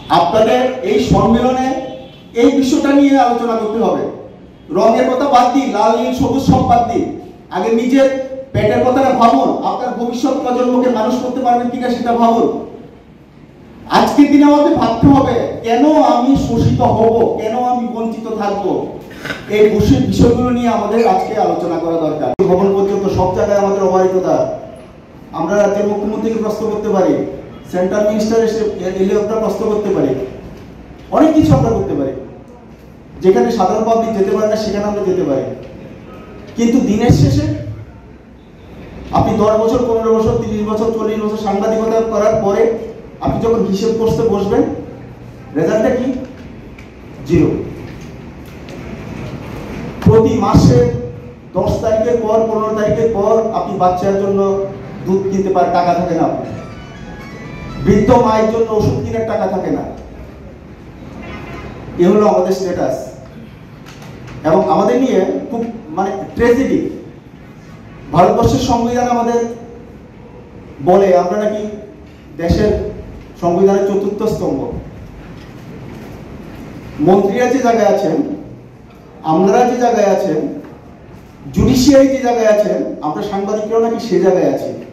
আপনাদের এই সম্মেলনে এই বিষয়টা নিয়ে আলোচনা করতে হবে। রঙের কথা বাদ দিন, লাল, নীল, সবুজ সব বাদ দিন। আগে নিজের পেটের কথাটা ভাবুন, আপনার ভবিষ্যৎ প্রজন্মকে মানুষ করতে পারবেন কিনা সেটা ভাবুন। আজকের দিনে আমাদের ভাবতে হবে, কেন আমি শোষিত হব, কেন আমি বঞ্চিত থাকব। এই বিষয়, বিষয়গুলো নিয়ে আমাদের আজকে আলোচনা করা দরকার। ভবন পর্যন্ত সব জায়গায় আমাদের অবারিততা। আমরা রাজ্যের মুখ্যমন্ত্রীকে প্রশ্ন করতে পারি, সেন্ট্রাল মিনিস্টার এসে এ-, এলে আমরা প্রশ্ন করতে পারি, অনেক কিছু আমরা করতে পারি। যেখানে সাধারণ পাবলিক যেতে পারে না, সেখানে আমরা যেতে পারি। কিন্তু দিনের শেষে আপনি দশ বছর, পনেরো বছর, তিরিশ বছর, চল্লিশ বছর সাংবাদিকতা করার পরে আপনি যখন হিসেব করতে বসবেন, রেজাল্টটা কি? জিরো। প্রতি মাসে দশ তারিখের পর, পনেরো তারিখের পর আপনি বাচ্চার জন্য দুধ কিনতে পারেন, টাকা থাকে না আপনার। বৃদ্ধ মায়ের জন্য ওষুধ কেনার টাকা থাকে না। এ হলো আমাদের স্ট্যাটাস। এবং আমাদের নিয়ে খুব, মানে, ট্র্যাজেডি। ভারতবর্ষের সংবিধান আমাদের বলে আমরা নাকি দেশের সংবিধানের চতুর্থ স্তম্ভ। মন্ত্রীরা যে জায়গায় আছেন, আমলারা যে জায়গায় আছেন, জুডিশিয়ারি যে জায়গায় আছেন, আমরা সাংবাদিকরাও নাকি সে জায়গায় আছি।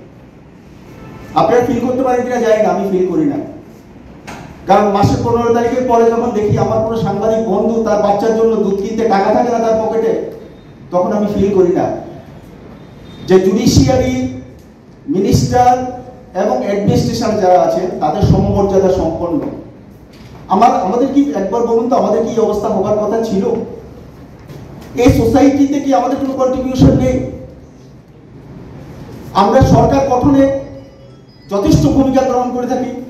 আপনারা ফিল করতে পারেন কিনা জানি না, আমি ফিল করি না। কারণ মাসের পনেরো তারিখের পরে যখন দেখি আমার কোনো সাংবাদিক বন্ধু তার বাচ্চার জন্য দুধ কিনতে টাকা থাকে না তার পকেটে, তখন আমি ফিল করি না যে জুডিশিয়ারি, মিনিস্টার এবং অ্যাডমিনিস্ট্রেশন যারা আছেন তাদের সমমর্যাদা সম্পন্ন। আমার, আমাদের কি, একবার বলুন তো, আমাদের কি এই অবস্থা হবার কথা ছিল? এই সোসাইটিতে কি আমাদের কোনো কন্ট্রিবিউশন নেই? আমরা সরকার গঠনে যথেষ্ট ভূমিকা গ্রহণ করে থাকি,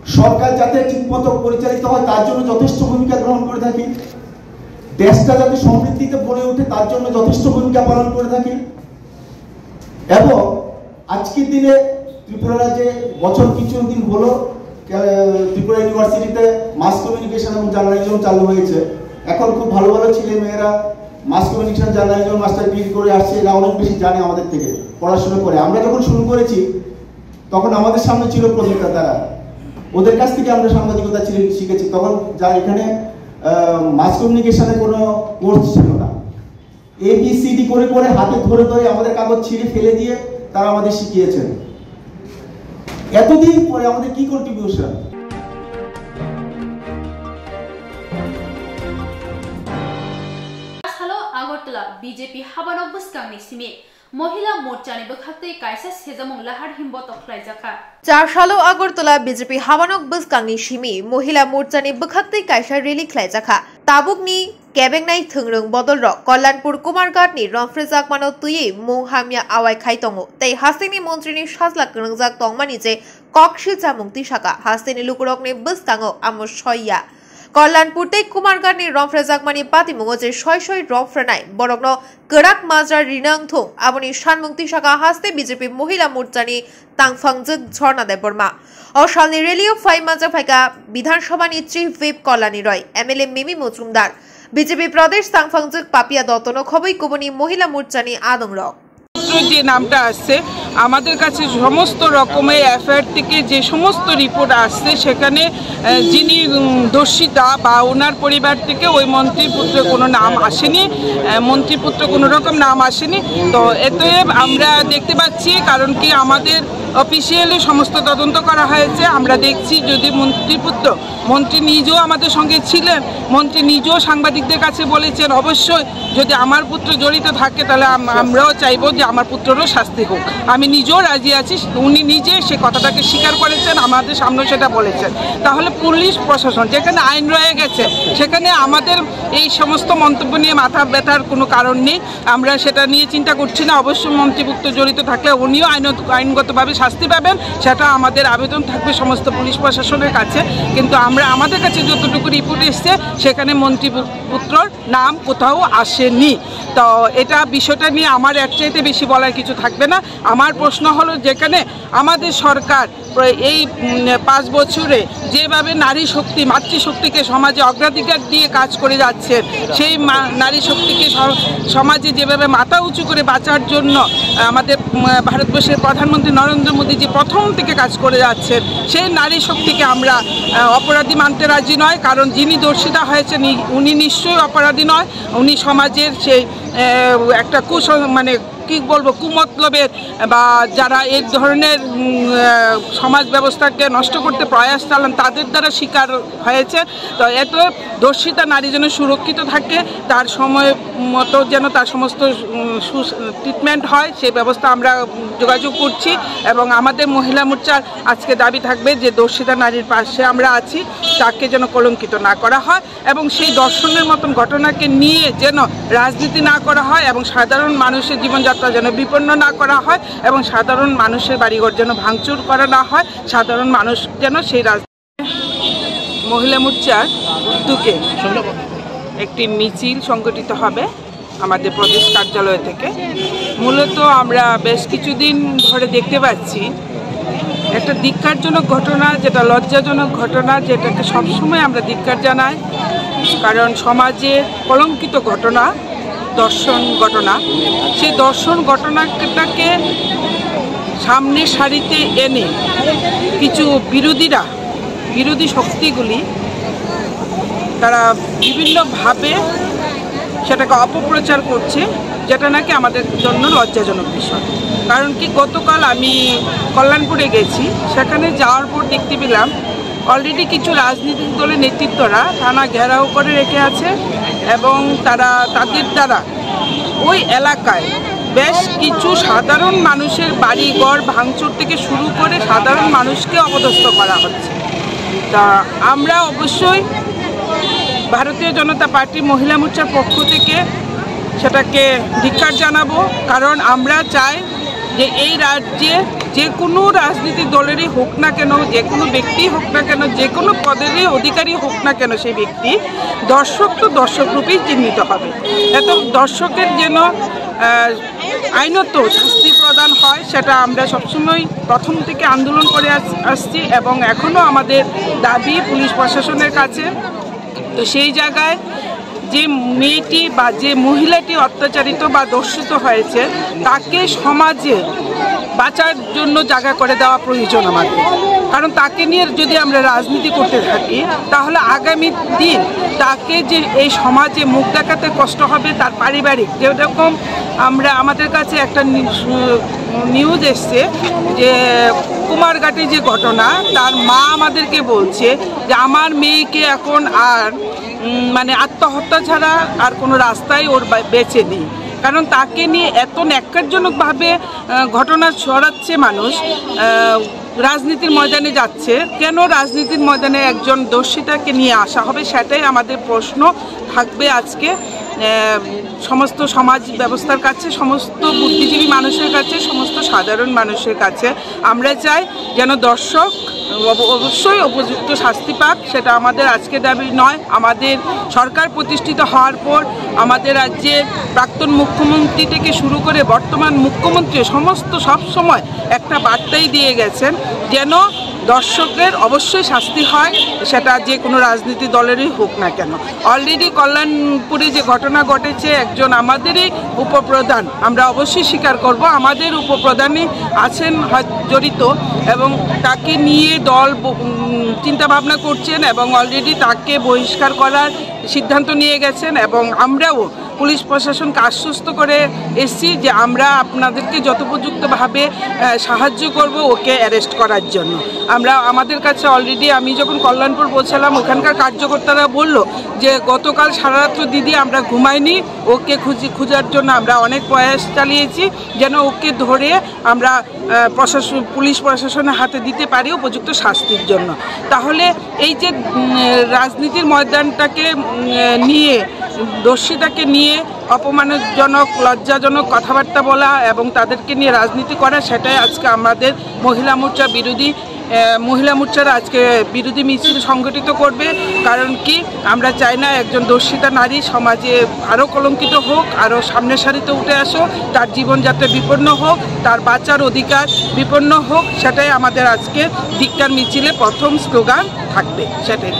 সরকার যাতে ঠিকমতো পরিচালিত হয় তার জন্য যথেষ্ট ভূমিকা গ্রহণ করে থাকি, দেশটা যাতে সমৃদ্ধিতে ভরে ওঠে তার জন্য যথেষ্ট ভূমিকা পালন করে থাকি। এবং আজকের দিনে ত্রিপুরা রাজ্যে বছর কিছু দিন হলো, আহ, ত্রিপুরা ইউনিভার্সিটিতে মাস কমিউনিকেশন এবং জার্নালিজম চালু হয়েছে। এখন খুব ভালো ভালো ছেলে মেয়েরা mass communication, journalism master degree করে আসছে, এরা অনেক বেশি জানে আমাদের থেকে, পড়াশোনা করে। আমরা যখন শুরু করেছি তখন আমাদের সামনে ছিল প্রদীপ দাদারা, ওদের কাছ থেকে আমরা সাংবাদিকতা ছিল, শিখেছি। তখন যা এখানে, আহ, মাস কমিউনিকেশনের কোনো কোর্স ছিল না। এবিসিডি করে করে হাতে ধরে ধরে আমাদের কাগজ ছিঁড়ে ফেলে দিয়ে তারা আমাদের শিখিয়েছেন। এতদিন পরে আমাদের কি contribution? Salo Agartala B J P habanok bwskangni simi Mohila Morchani bwkhaktwi kaisa sejamung lahar himbotok khlaijakha. Chasalo Agartala B J P habanok bwskangni simi Mohila Morchani bwkhaktwi kaisa rally khlaijakha. Tabukni kebengnai thwngrwng bodolrok Kalyanpur Kumarghatni romphrejakmano twiwi mung hamya awai khai tongo tei hasteni montrini sajla kwrwngjak tongmani je kok silchamung tisaka hasteni lukurokni bwskango amo soiya. Kalyanpur tei Kumarghatni romphrejakmani patimungo je soi soi romphrenai borokno kwrak majra rina wngthung, aboni sanmung tisaka haste B J P Mohila Morchani tangphangjwk Jhorna Debbarma. O salni rally-o phai manjak phaikha Bidhan Sabhani Chief Whip Kalani Roy, M L A Mimi Mojumdar, B J P Pradesh tangphangjwk Papia Dottono khobwi kubuni Mohila Morchani adongrok. যে নামটা আসছে, আমাদের কাছে সমস্ত রকমের এফআইআর থেকে যে সমস্ত রিপোর্ট আসছে, সেখানে, আহ, যিনি, উম, দর্শিতা বা ওনার পরিবার থেকে ওই মন্ত্রীর পুত্র কোনো নাম আসেনি, আহ, মন্ত্রীর পুত্র কোনো রকম নাম আসেনি। তো এতে আমরা দেখতে পাচ্ছি, কারণ কি আমাদের অফিসিয়ালি সমস্ত তদন্ত করা হয়েছে, আমরা দেখছি যদি মন্ত্রীর পুত্র, মন্ত্রী নিজেও আমাদের সঙ্গে ছিলেন, মন্ত্রী নিজেও সাংবাদিকদের কাছে বলেছেন, অবশ্যই যদি আমার পুত্র জড়িত থাকে তাহলে আম-, আমরাও চাইবো যে আমার পুত্ররও শাস্তি হোক। আমি নিজেও রাজি আছি, উনি নিজে সে কথাটাকে স্বীকার করেছেন, আমাদের সামনেও সেটা বলেছেন। তাহলে পুলিশ প্রশাসন যেখানে আইন রয়ে গেছে, সেখানে আমাদের এই সমস্ত মন্তব্য নিয়ে মাথা ব্যথার কোনো কারণ নেই। আমরা সেটা নিয়ে চিন্তা করছি না। অবশ্যই মন্ত্রীর পুত্র জড়িত থাকলে উনিও আইনত-, আইনগতভাবে শাস্তি পাবেন, সেটা আমাদের আবেদন থাকবে সমস্ত পুলিশ প্রশাসনের কাছে। কিন্তু আমরা, আমাদের কাছে যতটুকু রিপোর্ট এসছে, সেখানে মন্ত্রী পু-, পুত্রর নাম কোথাও আসেনি। তো এটা বিষয়টা নিয়ে আমার এর চাইতে বেশি বলার কিছু থাকবে না। আমার প্রশ্ন হলো, যেখানে আমাদের সরকার প্র-, এই, উম, পাঁচ বছরে যেভাবে নারী শক্তি, মাতৃশক্তিকে সমাজে অগ্রাধিকার দিয়ে কাজ করে যাচ্ছেন, সেই মা-, নারী শক্তিকে স-, সমাজে যেভাবে মাথা উঁচু করে বাঁচার জন্য আমাদের, উম, ভারতবর্ষের প্রধানমন্ত্রী নরেন্দ্র মোদী যে প্রথম থেকে কাজ করে যাচ্ছেন, সেই নারী শক্তিকে আমরা, আহ, অপরাধী মানতে রাজি নয়। কারণ যিনি দর্শিতা হয়েছেন, নি-, উনি নিশ্চয়ই অপরাধী নয়। উনি সমাজের সেই, আহ, একটা কুসং-, মানে, কি বলবো, কুমতলবের বা যারা এই ধরনের, উম, আহ, সমাজ ব্যবস্থাকে নষ্ট করতে প্রয়াস চালান, তাদের দ্বারা শিকার হয়েছে। তো এত দর্শিতা নারী যেন সুরক্ষিত থাকে, তার সময় মতো যেন তার সমস্ত, উম, সু-, ট্রিটমেন্ট হয়, সেই ব্যবস্থা আমরা, উম, যোগাযোগ করছি। এবং আমাদের মহিলা মোর্চার আজকে দাবি থাকবে যে দর্শিতা নারীর পাশে আমরা আছি, তাকে যেন কলঙ্কিত না করা হয়। এবং সেই ধর্ষণের মতন ঘটনাকে নিয়ে যেন রাজনীতি না করা হয় এবং সাধারণ মানুষের জীবনযাত্রা যেন বিপন্ন না করা হয় এবং সাধারণ মানুষের বাড়িঘর যেন ভাঙচুর করা না হয়, সাধারণ মানুষ যেন সেই রাজ- মহিলা মোর্চার উদ্যোগে একটি মিছিল সংগঠিত হবে আমাদের প্রদেশ কার্যালয় থেকে। মূলত আমরা বেশ কিছুদিন ধরে দেখতে পাচ্ছি একটা ধিক্কারজনক ঘটনা, যেটা লজ্জাজনক ঘটনা, যেটাকে সবসময় আমরা ধিক্কার জানাই, কারণ সমাজের কলঙ্কিত ঘটনা ধর্ষণ ঘটনা। সেই ধর্ষণ ঘটনাটাকে সামনের সারিতে এনে কিছু বিরোধীরা, বিরোধী শক্তিগুলি, তারা বিভিন্নভাবে সেটাকে অপপ্রচার করছে, যেটা নাকি আমাদের জন্য লজ্জাজনক বিষয়। কারণ কি, গতকাল আমি কল্যাণপুরে গেছি, সেখানে যাওয়ার পর দেখতে পেলাম অলরেডি কিছু রাজনৈতিক দলের নেতৃত্বরা থানা ঘেরাও করে রেখে আছে এবং তারা তাদের দ্বারা ওই এলাকায় বেশ কিছু সাধারণ মানুষের বাড়ি ঘর ভাঙচুর থেকে শুরু করে সাধারণ মানুষকে অপদস্থ করা হচ্ছে। তা আমরা অবশ্যই ভারতীয় জনতা পার্টি মহিলা মোর্চার পক্ষ থেকে সেটাকে ধিক্কার জানাবো, কারণ আমরা চাই যে এই রাজ্যে যে কোনো রাজনৈতিক দলেরই হোক না কেন, যে কোনো ব্যক্তি হোক না কেন, যে কোনো পদেরই অধিকারী হোক না কেন, সেই ব্যক্তি ধর্ষক তো ধর্ষক রূপেই চিহ্নিত হবে। এত ধর্ষকের যেন আহ, আইনত শাস্তি প্রদান হয়, সেটা আমরা সবসময় প্রথম থেকে আন্দোলন করে আস-, আসছি এবং এখনও আমাদের দাবি পুলিশ প্রশাসনের কাছে। তো সেই জায়গায় যে মেয়েটি বা যে মহিলাটি অত্যাচারিত বা ধর্ষিত হয়েছে, তাকে সমাজে বাঁচার জন্য জায়গা করে দেওয়া প্রয়োজন আমাদের। কারণ তাকে নিয়ে যদি আমরা রাজনীতি করতে থাকি, তাহলে আগামী দিন তাকে যে এই সমাজে মুখ দেখাতে কষ্ট হবে, তার পারিবারিক, যেরকম আমরা, আমাদের কাছে একটা নি-, সু-, নিউজ এসছে যে কুমারঘাটে যে ঘটনা, তার মা আমাদেরকে বলছে যে আমার মেয়েকে এখন আর, উম, মানে আত্মহত্যা ছাড়া আর কোনো রাস্তাই ওর বা-, বেঁচে নেই। কারণ তাকে নিয়ে এত ন্যাক্কারজনকভাবে, আহ, ঘটনা ছড়াচ্ছে মানুষ, আহ, রাজনীতির ময়দানে যাচ্ছে। কেন রাজনীতির ময়দানে একজন ধর্ষিতাকে নিয়ে আসা হবে, সেটাই আমাদের প্রশ্ন থাকবে আজকে। আহ, সমস্ত সমাজ ব্যবস্থার কাছে, সমস্ত বুদ্ধিজীবী মানুষের কাছে, সমস্ত সাধারণ মানুষের কাছে আমরা চাই যেন ধর্ষক অব-, অবশ্যই উপযুক্ত শাস্তি পাক, সেটা আমাদের আজকে দাবি নয়। আমাদের সরকার প্রতিষ্ঠিত হওয়ার পর আমাদের রাজ্যের প্রাক্তন মুখ্যমন্ত্রী থেকে শুরু করে বর্তমান মুখ্যমন্ত্রী সমস্ত সব সময় একটা বার্তাই দিয়ে গেছেন যেন ধর্ষকের অবশ্যই শাস্তি হয়, সেটা যে কোনো রাজনীতি দলেরই হোক না কেন। অলরেডি কল্যাণপুরে যে ঘটনা ঘটেছে, একজন আমাদেরই উপপ্রধান, আমরা অবশ্যই স্বীকার করব, আমাদের উপপ্রধানই আছেন হয়-, জড়িত, এবং তাকে নিয়ে দল ব-, উম, চিন্তা ভাবনা করছেন এবং অলরেডি তাকে বহিষ্কার করার সিদ্ধান্ত নিয়ে গেছেন। এবং আমরাও পুলিশ প্রশাসনকে আশ্বস্ত করে এসছি যে আমরা আপনাদেরকে যথোপযুক্তভাবে, আহ, সাহায্য করব ওকে অ্যারেস্ট করার জন্য। আমরা, আমাদের কাছে অলরেডি, আমি যখন কল্যাণপুর পৌঁছালাম, ওখানকার কার্যকর্তারা বলল যে গতকাল সারা রাত্র দিদি আমরা ঘুমাইনি, ওকে খুঁজি, খোঁজার জন্য আমরা অনেক প্রয়াস চালিয়েছি যেন ওকে ধরে আমরা, আহ, প্রশাসন, পুলিশ প্রশাসনের হাতে দিতে পারি উপযুক্ত শাস্তির জন্য। তাহলে এই যে, উম, রাজনীতির ময়দানটাকে, উম, নিয়ে, ধর্ষিতাকে নিয়ে অপমানজনক, লজ্জাজনক কথাবার্তা বলা এবং তাদেরকে নিয়ে রাজনীতি করা, সেটাই আজকে আমাদের মহিলা মোর্চা বিরোধী, আহ, মহিলা মোর্চার আজকে বিরোধী মিছিল সংগঠিত করবে। কারণ কি, আমরা চাই না একজন ধর্ষিতা নারী সমাজে আরও কলঙ্কিত হোক, আরও সামনের সারিতে উঠে আসুক, তার জীবনযাত্রা বিপন্ন হোক, তার বাঁচার অধিকার বিপন্ন হোক, সেটাই আমাদের আজকে ধিক্কার মিছিলে প্রথম স্লোগান থাকবে, সেটাই।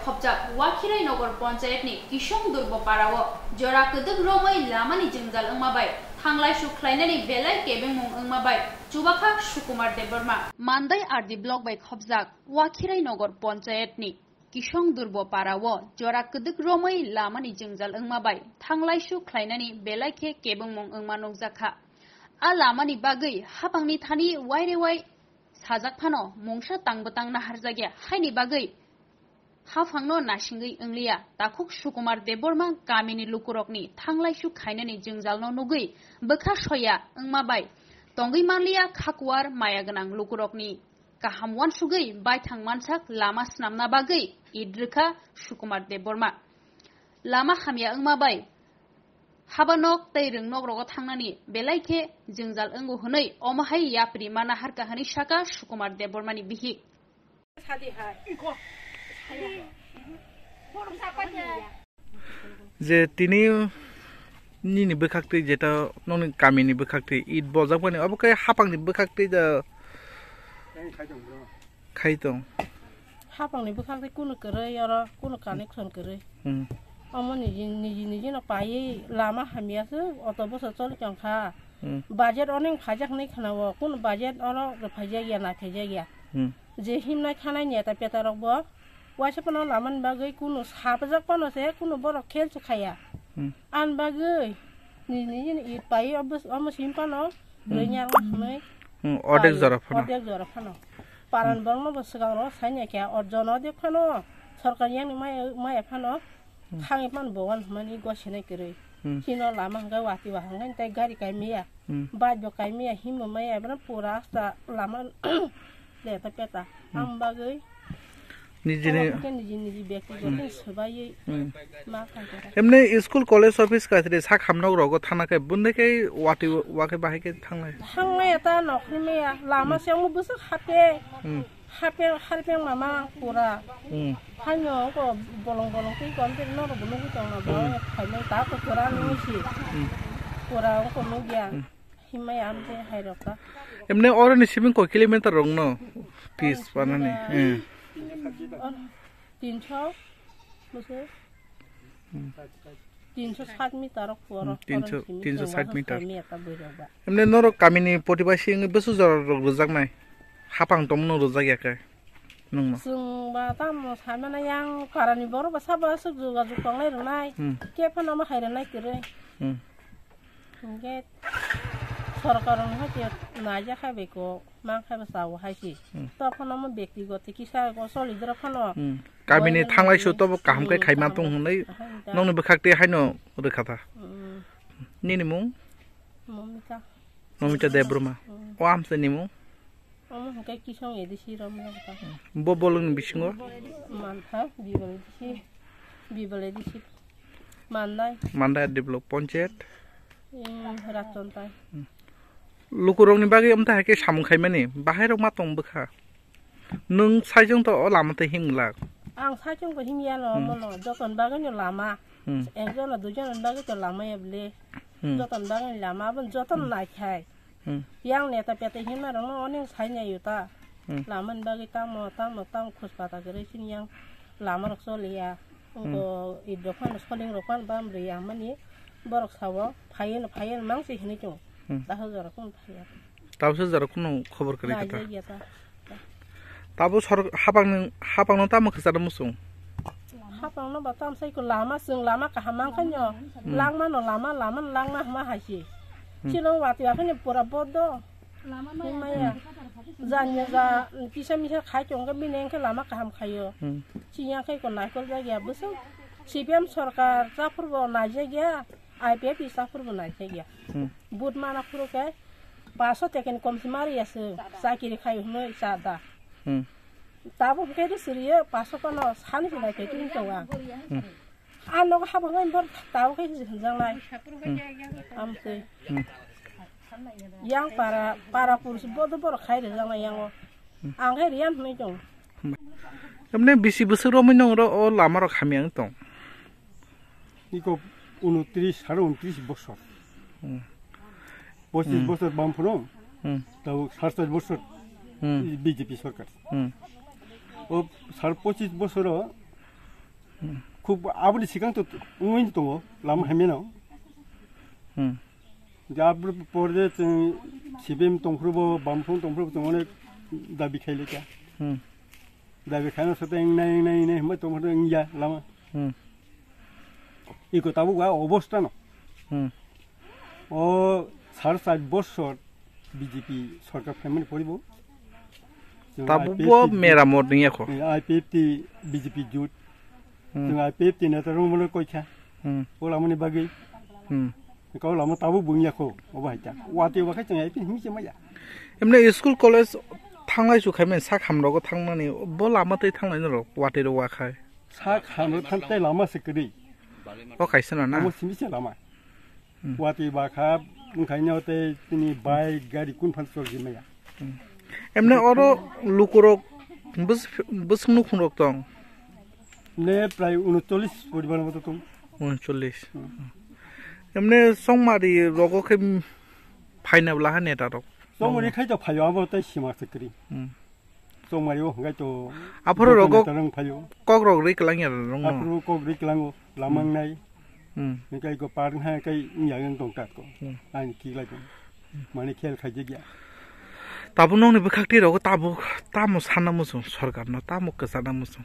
Khopjak Wakhirai Nogor Ponchayat ni Kisong Durbo Para o jora kwdwk romwi lama ni jwngjal wngma bai thanglai suk khlainani belai kebengmung wngma bai chubakha Sukumar Debbarma. Mandai R D Block bai khopjak Wakhirai Nogor Ponchayat ni Kisong Durbo Para o jora kwdwk romwi lama ni jwngjal wngma bai thanglai suk khlainani belai khe kebengmung wngma nukjakha. A lama ni bagwi hapang ni thani waire wai sajak phano mungsa tang bwtang naharjakya, haini bagwi haphangno nasingwi wngliya. Takhuk Sukumar Debbarma kamini lukurokni thanglai suk khainani jwngjalno nugwi bwkha soya wngma bai tongwi manliya khakuar maya gwnang lukurokni kaham uansugwi baithang mansak lama swnamna bagwi it rwkha Sukumar Debbarma. Lama hamya wngma bai haba nok tei rwng nok rogo thangnani belai khe jwngjal wngo hwnwi omo hai yapri ma naharkha hwnwi saka Sukumar Debbarmani bihik. Je tini nini bwkhaktwi jeta nokni kamini bwkhaktwi it bojakmani obo khe hapangni bwkhaktwi da khai tong. Hapangni bwkhaktwi kunu kwrwi oro kunu connection kwrwi. Hmm. Omo niji niji niji no paiwi lama hamya se auto bwsa choli tongkha. Hmm. Budget onek phaijak hinwi khwnao, kunu budget oro rwphaijakya, naithaijakya. Hmm. Je himnai thanai neta peta rokbo waisa phano lamani bagwi kunu sapjak phano se kunu borok khel chukhaya. Hmm. Ani bagwi nini nini it paiwi obo, omo sim phano Hmm. rwnyarma hinwi Hmm, ordek paiwi, jora phano. Ordek jora phano. Paran Hmm. borokno bo swkang ro saini khe, o jono de phano sorkar yang ni maya, maya phano Hmm. thangwi phano bo wan hwnmani gwa sinai kwrwi. Hmm. Chino lama hwnkhe wati wa hwnkhe tei gari kai maya. Hmm. Bike bo kai maya, himbo maya, ebono pura asta lama leta peta. Hmm. Ang bagwi Nijini omo hwnkhe niji niji byaktigoto Hmm. swbaiwi Hmm. ma khaikha. Emni school college office kaisri sak hamnok rogo thana khe bundai khe wati wa khe bahai khe thanglai. Thanglai ta nokhri maya, lama Hmm. se omo bwswk hapya. Hmm. Hapeng, harpeng mama pura. Hmm. Haino ko bolong bolong tei kon tei norok bo nugwi tongna bo Hmm. khaimai ta ko pura Hmm. nungwi si. Hmm. Pura ko nugya. Hmm. Himai amte hairok ta. Emne oro ni sibing ko kilometer rong no? Pis panani. Eh. Oh, tinso. Bose. Hmm. Tinso sat meter rok poro, Hmm, tinso, poro simi tinso sat meter. Simi eta bui rok ba. Emne norok kamini potibasi wngwi bwswk jora rok rwjaknai? Hapang tongmano rwjak ya khe nwngno? Chwng ba tamo saimano yang parani borok ba sabo aswk jogajog tongnai rwnai. Hmm. Khe phano omo hai rwnai kwrwi. Hmm. Hwnkhe sorkar rokno hai khe naijak hai bai kok. Mang khe bwsa o hai se. Hmm. To phano omo byaktigoto kisa o solidrok phano. Hmm. Kamini Boyani thanglai su tobo kaham khe hmm, khaima kaham tong khe hwnwi hai da. Nokni bwkhak twi haino rwkha ta. Hmm. Nini mung? Momita. Momita Debbarma. Hmm. O amsa ni mung? Omo hwnkhe Kisong A D C romjak ta. Bo bolongni bisingo? Man ha, Bibal A D C. Bibal A D C. Mandai. Mandai develop ponchayat. Hmm, Raton tai. Hmm. Lukurokni bagwi amtwi hai khe samung khaimani, bahairok ma tong bwkha. Nwng saichung to o lama twi himglak. Ang saichung bo himya no, hmm, mono joton bagwi no lama. Hmm. Ekjon no duijon ni bagwi to lama ya bwle. Hmm. Joton bagwi lama, aboni joton, hmm, naikhai. Hmm. Yang neta peta himna rokno onek saina yuta. Hmm. Lama ni bagwi tamo, tamo, tamo khuspata kwrwi chini yang lama rok choliya. Hmm. Wngkho idrok phano soling rok phano bam rwya hwnmani borok sao, phaiya no, phaiya no mang se hinwi chwng. Hmm. Daho jora kunu phaiya. Tabukhe jora kunu khobor kwrwi kha ta. Naijak ya ta. Tabo sor hapang ni, hapang no tamo kwcharo muchung? Hapang no ba tamo sai ko lama, chwng lama kaham mang kha no. Hmm. Langma no lama, lama no langma hama hai se. Hmm. Chino wati wa kha ni pura bodo. Himaya. Janya ja kisa misa khai tong khe bini hwnkhe lama kaham khaio. Hmm. Chiya khe ko naikol jak ya bwswk. C P M sorkar chaphur bo naijak ya, I P F ni chaphur bo naijak ya. Hmm. Vote mana phuru khe paso teken kom si mari ya se chakiri khai hwnwi cha da. Hmm. Tabuk hwnkhe ri siriyo paso kono sani se nai khe tini tonga. Hmm. A nogo hapang nai bor tao khe hwnjaknai. Hmm. Amtwi. Hmm. Yang para, para pursi bodo borok khai rijak nai yango. Hmm. Ang khe riyan hwnwi tong. Emne bisi bwswk romwi nong ro o lama rok hamya wng tong? Iko unotris, sare unotris bosor. Hmm. Pochis, hmm, bosor bam phano, hmm, tao sare chais bosor, hmm, B J P sorkar. Hmm. O sare pochis bosoro Khub aboni sikang to wngwi tongo lama hamyano. Hmm. Je aboni pore je chwng C P M tongphuru bo, Bamfront tongphuru bo chwng onek dabi khailekha. Hmm. Dabi khaina soteng nai nai nai hwnba tongphuru wngya lama. Hmm. Iko tabuk a obostha no. Hmm. O sar char bosor B J P sorkar phaimani poribo. Chwng Tabuk I P F T bo jut. Meramot wngya kho. Eh, I P F T B J P jut. Hmm. Chwng I P F T neta rwngmano koikha. Hmm. O lamani bagwi. Hmm. Kau lama tabuk bo wngya kho. Obo haita. Watwi wakha chwng I P F T himse maya. Emne school college thanglai su khaimani sak hamrogo thangnani bo lama tei thanglai norok watwi rok wakhai. Sak hamro thang tei lama se kwrwi. O kaisa na na. Omo simi se lama. Hmm. Watwi bakha, wngkhaino tei tini bike, gari kun phan chol jimaya. Hmm. Emne oro lukurok bus-, bwswk nukhungrok tong? Ne prai unochollis poribar moto tong. Unochollis. Hmm. Emne songmari rogo khe phaina bwla ha neta rok. Songmari khai to phaio abo tei sima chakri. Hmm. Chongmari o hwnkhai to Aphuru joto rogo neta rang phaio. Kok rok ri kwlang ya rong no. Aphuru kok ri kwlango, lamang Hmm. nai. Hmm. Hwnkhai ko par ha kai yang yang tong tat ko. Hmm. Ani ki lai tong. Mane khel khai je gya. Tabuk nokni bwkhak twi rogo tabuk tamo sana muchung sorkar no tamo kwchana muchung.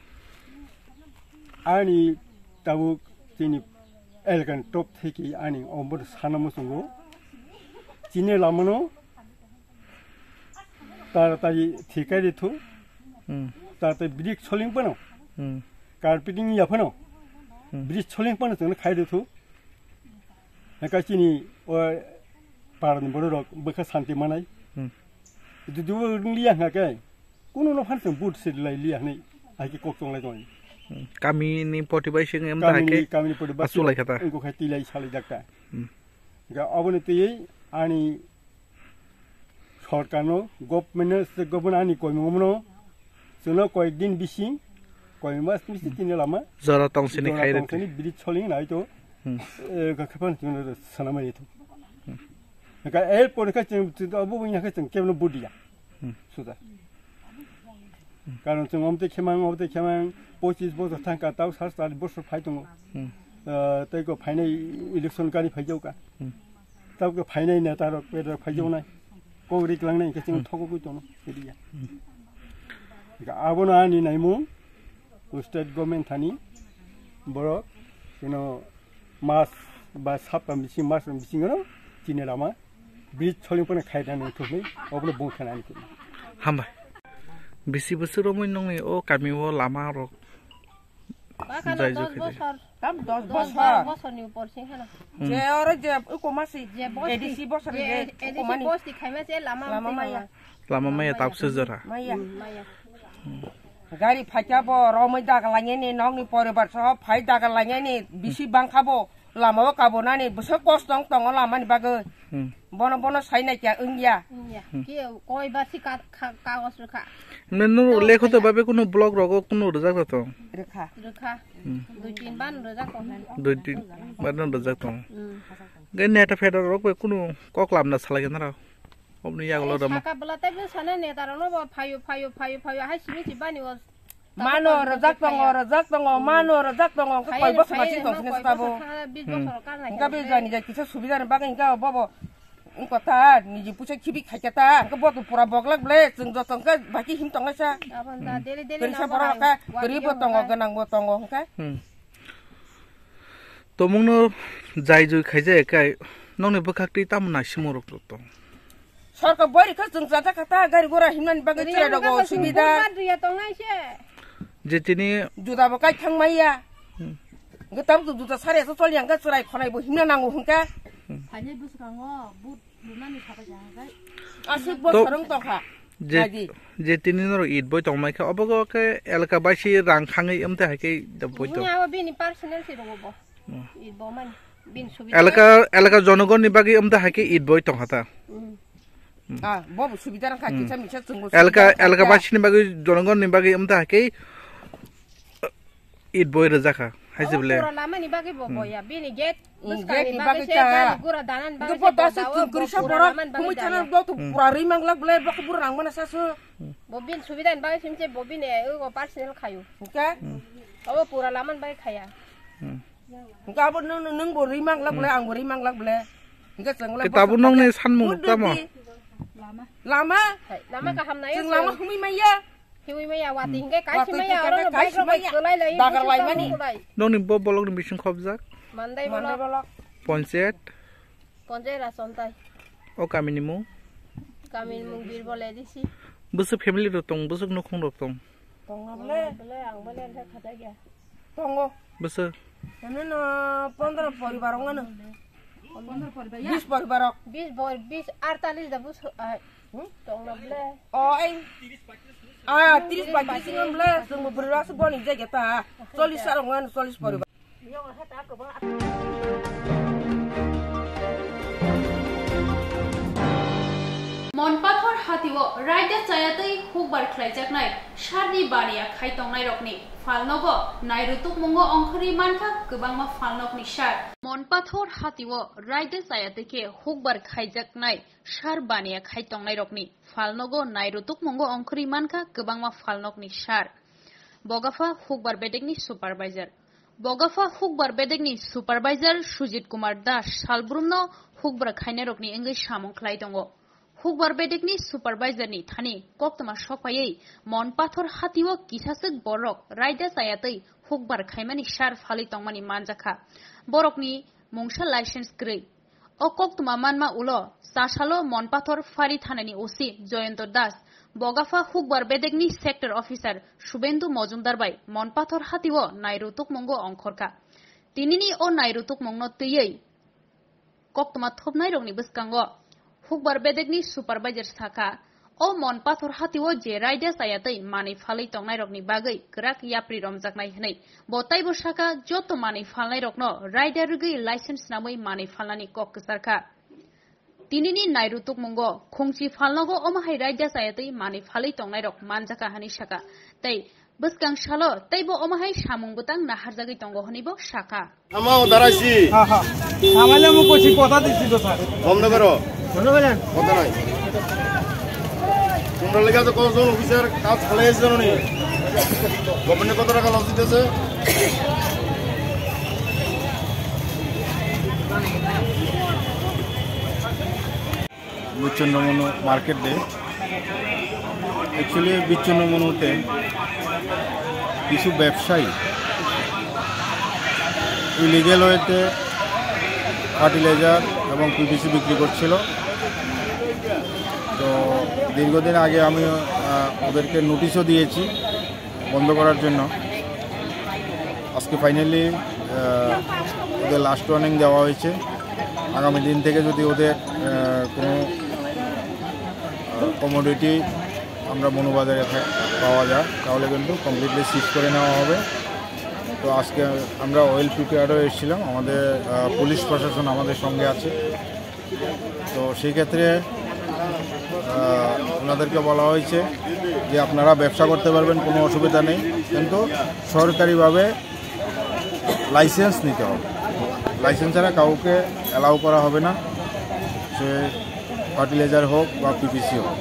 Ani tabuk chini elkan top theki ani ombor sana muchungo. Chini lamano Taratari thikai de thu. Hmm. Taratari bridge soling pano. Hmm. Carpeting ya pano. Hmm. Bridge soling pano chwngno khai de thu. Haka chini o parani borok bwkha santi manai. Hmm. Judu liya hake. Kuno no phan chwng but se lai liya hne. Ai ki kok chong lai tong. Hmm. Kami ni poti bai sing em ta Kami ni, hake. Kami ni poti bai Asu lai khata. Engko khai tilai salai jakta. Hmm. Ga aboni tiyei ani Sorkarno, government-no, state government ani koimungmano, chwngno koyek din bising, koyek mas bising chini lama, Jora tongsini jora khairok. Tongsini bridge soling nai to, Hmm. eh, ga khapang chwngno sanamani to. Ka airport ka chwng, chwng abo wngya khe chwng kebno budiya. Hmm. Suda. Karon chwng omte khemang, omte khemang, pochis bosor thangka tau sar sar bosor phai tongo. Hmm. Eh, tei ko phainai election kari phai jauka. Hmm. Tabuk phainai neta rok, pet rok phaijaknai. Kok ri klangnai, hingke chwng Hmm. thogogwi tono, area. Hmm. Hingke abono ani naimung, state government thani, borok, you know, mas ba sapta bising, mas bisingo, chini lama, bridge soling phano khairani thumwi, obono bung khanani thumwi. Hambai. Bisi bwswk romwi nongni o kami o lama rok Bakhala Jai dos jai khai jai. Bosor, Tam dos dos bosor. Baro bosorni upor sing khana. Hmm. Je oro je uko masi, Je bosti, A D C bosor je je A D C uko mani. Bosti khaima se lama Lama mati maya. Maya. Lama maya Lama tabuk se jora. Maya. Hmm, maya. Gari phaikya bo romwi daga langya ni nokni poribar soho phai daga langya ni bisi bangkha bo lama o kabo nani bwswk kosto wng tongo lama ni bagwi. Hmm. Bono, bono sai naikya wngya. Wngya. Hmm. Khe koi ba si ka-, ka-, kagos rwkha. Nung, nung To lekho to kaya. Babe kuno blog rogo kuno rwjak rw tong. Rwkha. Rwkha. Hmm. Dui tin ban rwjak tong. Dui tin ban rwjak tong. Hmm. Ge neta feda rok be kuno kok lamna salai gana rw. Obni yagulo Ai rama. Saka bwla tei bwsana neta rokno bo phaio, phaio, phaio, phaio hai simi si bani o Mano rwjak tongo, rwjak tongo, mano rwjak tongo, hwnkhe koi bosor ma chini tongthoknai se tabo. Hwnkhe bini jani jai kisa subida ni bagwi hwnkhe bobo wngkha ta, niji puisa khibi khaikha ta, hwnkhe bo to pura boglak ble, chwng joto hwnkhe baki him tonglaisa. Kwrwisa borok hwnkhe, kwrwi bo tongo, gwnang bo tongo hwnkhe. Hmm. Tomungno jai jui khaijak kai, nokni bwkhak twi tamo naisimo rok tong. Sorkar bori khe chwng chajak kha ta, gari gora himnani bagwi chwrai rogo subida. Bumpan riya tongnai se. Je tini Juda bo kai thang maya. Hmm. Hwnkhe tabuk juda sari asa choli hwnkhe chwrai khonai bo himna nango hwnkhe. Phainai bwskango but Aswk bo To- sorong tongkha. Je, Nadi. Je tini norok it boi tongmai kha, obo khe elaka baisi rang khangwi amte hai khe da boi tong. Wngya o bini personal se rogo bo. Hmm. It bo mani. Bini subida. Elaka, elaka jonogonni bagwi amte hai khe it boi tongkha ta. Hmm. Ah, bo bo subida rang kha Hmm. kisa misa chwngbo Elaka, subida elaka kha. Baisini bagwi jonogonni bagwi amte hai khe It boi rwjak kha, hai se Obo bole. Pura lamani bagwi bo Hmm. boya, bini gate Hmm, bwskangni gate ni bagwi bagwi se ta. Gari gura danani bagwi Hwnkhe se bo bo dasu dawa, chwng bo kwrwi sa pura borok lamani bagwi khumui thana daya. Bo to Hmm. Pura rwi manglak bole bo khe bura rang mana sasu. Bo bini subida ni bagwi simse bo bini, eh, o personal khayu. Hwnkhe? Hmm. Abo pura laman bai khaya. Hmm. Hingke abo nung, nung bo ri mang lak bole, hmm, ang bo ri mang lak bole. Hingke chwng le. Te tabuk nokni sanmung tamo? Lama. Hai, lama kaham nai. Chwng lama humui maya. Hiwi maya wati, hmm, hingke kaisi maya, oro kaisi maya. Dagar lai mani. Nokni bo bolok ni bising khobjak? Mandai bolok. Panchayat? Panchayat Rasontai. O kami ni mung? Kami ni mung Birbol A D C. Bwswk family rok tong, bwswk nukhung rok tong? Tong na bole. Bole, ang bole, ang khaja gya. Tongo. Bwswk? Ano no, pondro poribar ong ano. Pondro poribar, ya? Bis poribar ok. Bis bor, bis artalis da bus, ah, hmm? Tong na bole. O, ai. Ah, tris paitris ngan bole, sung bwrwi rok se boni jai geta. Cholis sar ong ano, cholis poribar. Monpathor hatio raida chayatwi hukbar khlaijaknai sarni baniya khai tongnairokni phalnogo nairutukmungo ongkhorwi mankha kwbangma phalnokni sar. Monpathor hatio raida chayatwi khe hukbar khaijaknai sar baniya khai tongnairokni phalnogo nairutukmungo ongkhorwi mankha kwbangma phalnokni sar. Bogapha hukbar bedekni supervisor. Bogapha hukbar bedekni supervisor Sujit Kumar Das salbrumno hukbar khainairokni wngwi samung khlai tongo. Hukbar bedekni supervisorni thani koktwma sokphaiwi Monpathor hatio kisaswk borok raida chayatwi hukbar khaimani sar phalwi tongmani manjakha. Borokni mungsa license kwrwi. O koktwma manma ulo chasalo Monpathor Phari thanani O C Joyonto Das, Bogapha hukbar bedekni sector officer Subendu Mojumdar bai Monpathor hatio nairutukmungo ongkhorkha. Tinini o nairutukmungno twiwi koktwma thopnairokni bwskango hukbar bedekni supervisor sakha, o Monpathor hatio je raida chayatwi manwi phalwi tongnairokni bagwi kwrak yapri romjaknai hwnwi. Bo taibo sakha, joto manwi phalnairokno raida rwgwi license namwi manwi phalnani kok kwcharkha. Tinini nairutukmungo khungchi phalnogo omo hai raida chayatwi manwi phalwi tongnairok manjakha hwnwi sakha. Tei bwskang salo teibo omo hai samung bwtang naharjagwi tongo hwnwibo sakha. Ama o daraisi. Ha, ha. Amale mo kochi kotha disi to, sir. বন্ধ করো। বন্ধ করেন। কথা নাই। তোমরা লেখা তো কতজন অফিসার কাজ চালিয়ে এসে জানো নি? গভর্নমেন্টে কত টাকা লস দিতেছে? বিচ্ছিন্নমূল মার্কেট ডে। অ্যাকচুয়ালি বিচ্ছিন্নমূলতে কিছু ব্যবসায়ী ইলিগ্যাল ওয়েতে ফার্টিলাইজার এবং পিপিসি বিক্রি করছিল। তো দীর্ঘদিন আগে আমি, আহ, ওদেরকে নোটিশও দিয়েছি বন্ধ করার জন্য। আজকে ফাইনালি, আহ, ওদের লাস্ট ওয়ার্নিং দেওয়া হয়েছে। আগামী দিন থেকে যদি ওদের, আহ, কোনো, আহ, কমোডিটি আমরা মনুবাজারে থা-, পাওয়া যায়, তাহলে কিন্তু কমপ্লিটলি সিজ করে নেওয়া হবে। তো আজকে আমরা ওয়েল প্রিপেয়ার্ডও এসেছিলাম, আমাদের, আহ, পুলিশ প্রশাসন আমাদের সঙ্গে আছে। তো সেই ক্ষেত্রে, আহ, ওনাদেরকে বলা হয়েছে যে আপনারা ব্যবসা করতে পারবেন, কোনো অসুবিধা নেই, কিন্তু সরকারিভাবে লাইসেন্স নিতে হবে। লাইসেন্স ছাড়া কাউকে অ্যালাউ করা হবে না, সে ফার্টিলাইজার হোক বা পিপিসি হোক,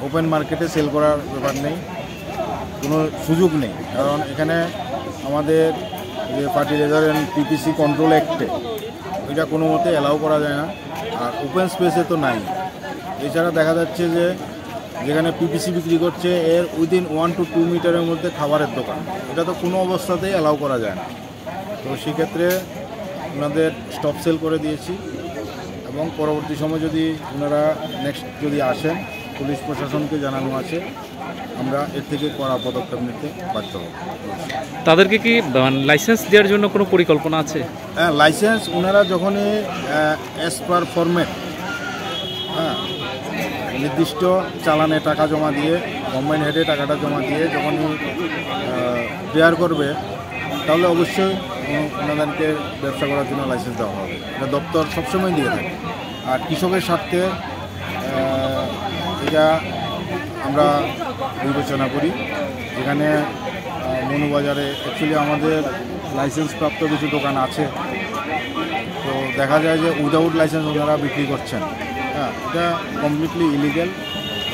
ওপেন মার্কেটে সেল করার ব্যাপার নেই, কোনো সুযোগ নেই। কারণ এখানে আমাদের যে ফার্টিলাইজার অ্যান্ড পিপিসি কন্ট্রোল অ্যাক্টে এটা কোনো মতে অ্যালাউ করা যায় না। আর ওপেন স্পেসে তো নাই। এছাড়া দেখা যাচ্ছে যে যেখানে পিপিসি বিক্রি করছে, এর উইদিন ওয়ান টু টু মিটারের মধ্যে খাবারের দোকান, এটা তো কোনো অবস্থাতেই অ্যালাউ করা যায় না। তো সেক্ষেত্রে ওনাদের স্টপ সেল করে দিয়েছি এবং পরবর্তী সময় যদি ওনারা নেক্সট যদি আসেন, পুলিশ প্রশাসনকে জানানো আছে, আমরা এর থেকে কড়া পদক্ষেপ নিতে বাধ্য হব। তাদেরকে কি, মানে, লাইসেন্স দেওয়ার জন্য কোনো পরিকল্পনা আছে? হ্যাঁ, লাইসেন্স ওনারা যখনই, আহ, অ্যাজ পার ফরম্যাট, হ্যাঁ, নির্দিষ্ট চালানে টাকা জমা দিয়ে, গভর্নমেন্ট হেডে টাকাটা জমা দিয়ে যখনই, আহ, বেয়ার করবে, তাহলে অবশ্যই ও-, ওনাদেরকে ব্যবসা করার জন্য লাইসেন্স দেওয়া হবে। এটা দপ্তর সবসময় দিয়ে থাকে। আর কৃষকের স্বার্থে, আহ, এটা আমরা বিবেচনা করি। এখানে, আহ, মনুবাজারে অ্যাকচুয়ালি আমাদের লাইসেন্স প্রাপ্ত কিছু দোকান আছে, তো দেখা যায় যে উইদাউট লাইসেন্স ওনারা বিক্রি করছেন। হ্যাঁ, এটা কমপ্লিটলি ইলিগ্যাল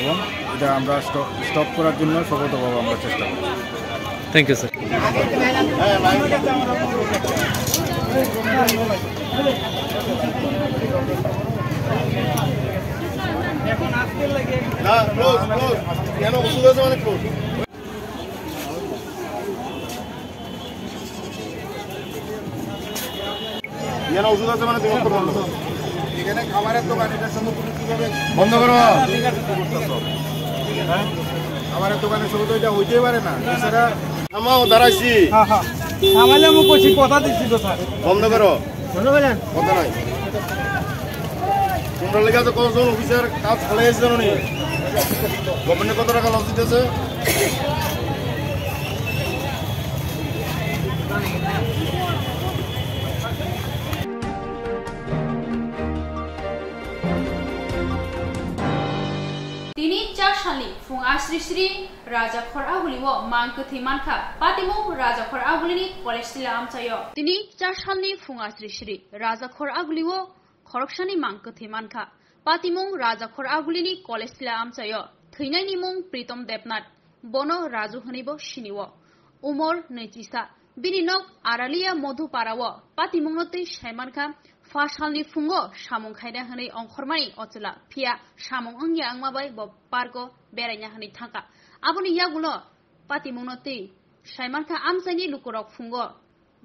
এবং এটা আমরা স্টপ, স্টপ করার জন্য শপথভাবে আমরা চেষ্টা করছি। Thank you, sir. না, ক্লোজ, ক্লোজ। কেন ওষুধ আছে মানে ক্লোজ। ইয়ার ওষুধ আছে মানে তুমি বন্ধ করো। এখানে খাবারের দোকান, এটার সঙ্গে তুমি কিভাবে বন্ধ করো। খাবারের দোকানের সঙ্গে তো এটা হইতেই পারে না। এছাড়া থামাও, দাঁড়াইছি। হ্যাঁ, হ্যাঁ। থামাইলে আমি কইছি, কথা দিচ্ছি তো, স্যার। বন্ধ করো। কথা নাই। তোমরা লেগে তো কতজন অফিসার কাজ চালাই আছে জানো নি? গভর্নমেন্টে কত টাকা লস দিতেছে? Tini chasani phung asri sri Raja Khor Aguli o mang kwthwi mankha. Patimung Raja Khor Aguli ni college tila amchaio. Tini chasani phung asri sri Raja Khor Aguli o khoroksani mang kwthwi mankha. Patimung Raja Khor Aguli ni college tila amchaio. Thwinai ni mung Pritom Debnath. Bono Raju hwnwi bo sini o. Umor nwichisa. Bini nok Aralia Modhupara o patimungno twi saimankha, pha salni phungo samung khaina hwnwi ongkhormani ochwla, phiya samung wngya wngma bai bo parko beraina hwnwi thangkha. Aboni yagulo patimungno twi saimankha, amchaini lukurok phungo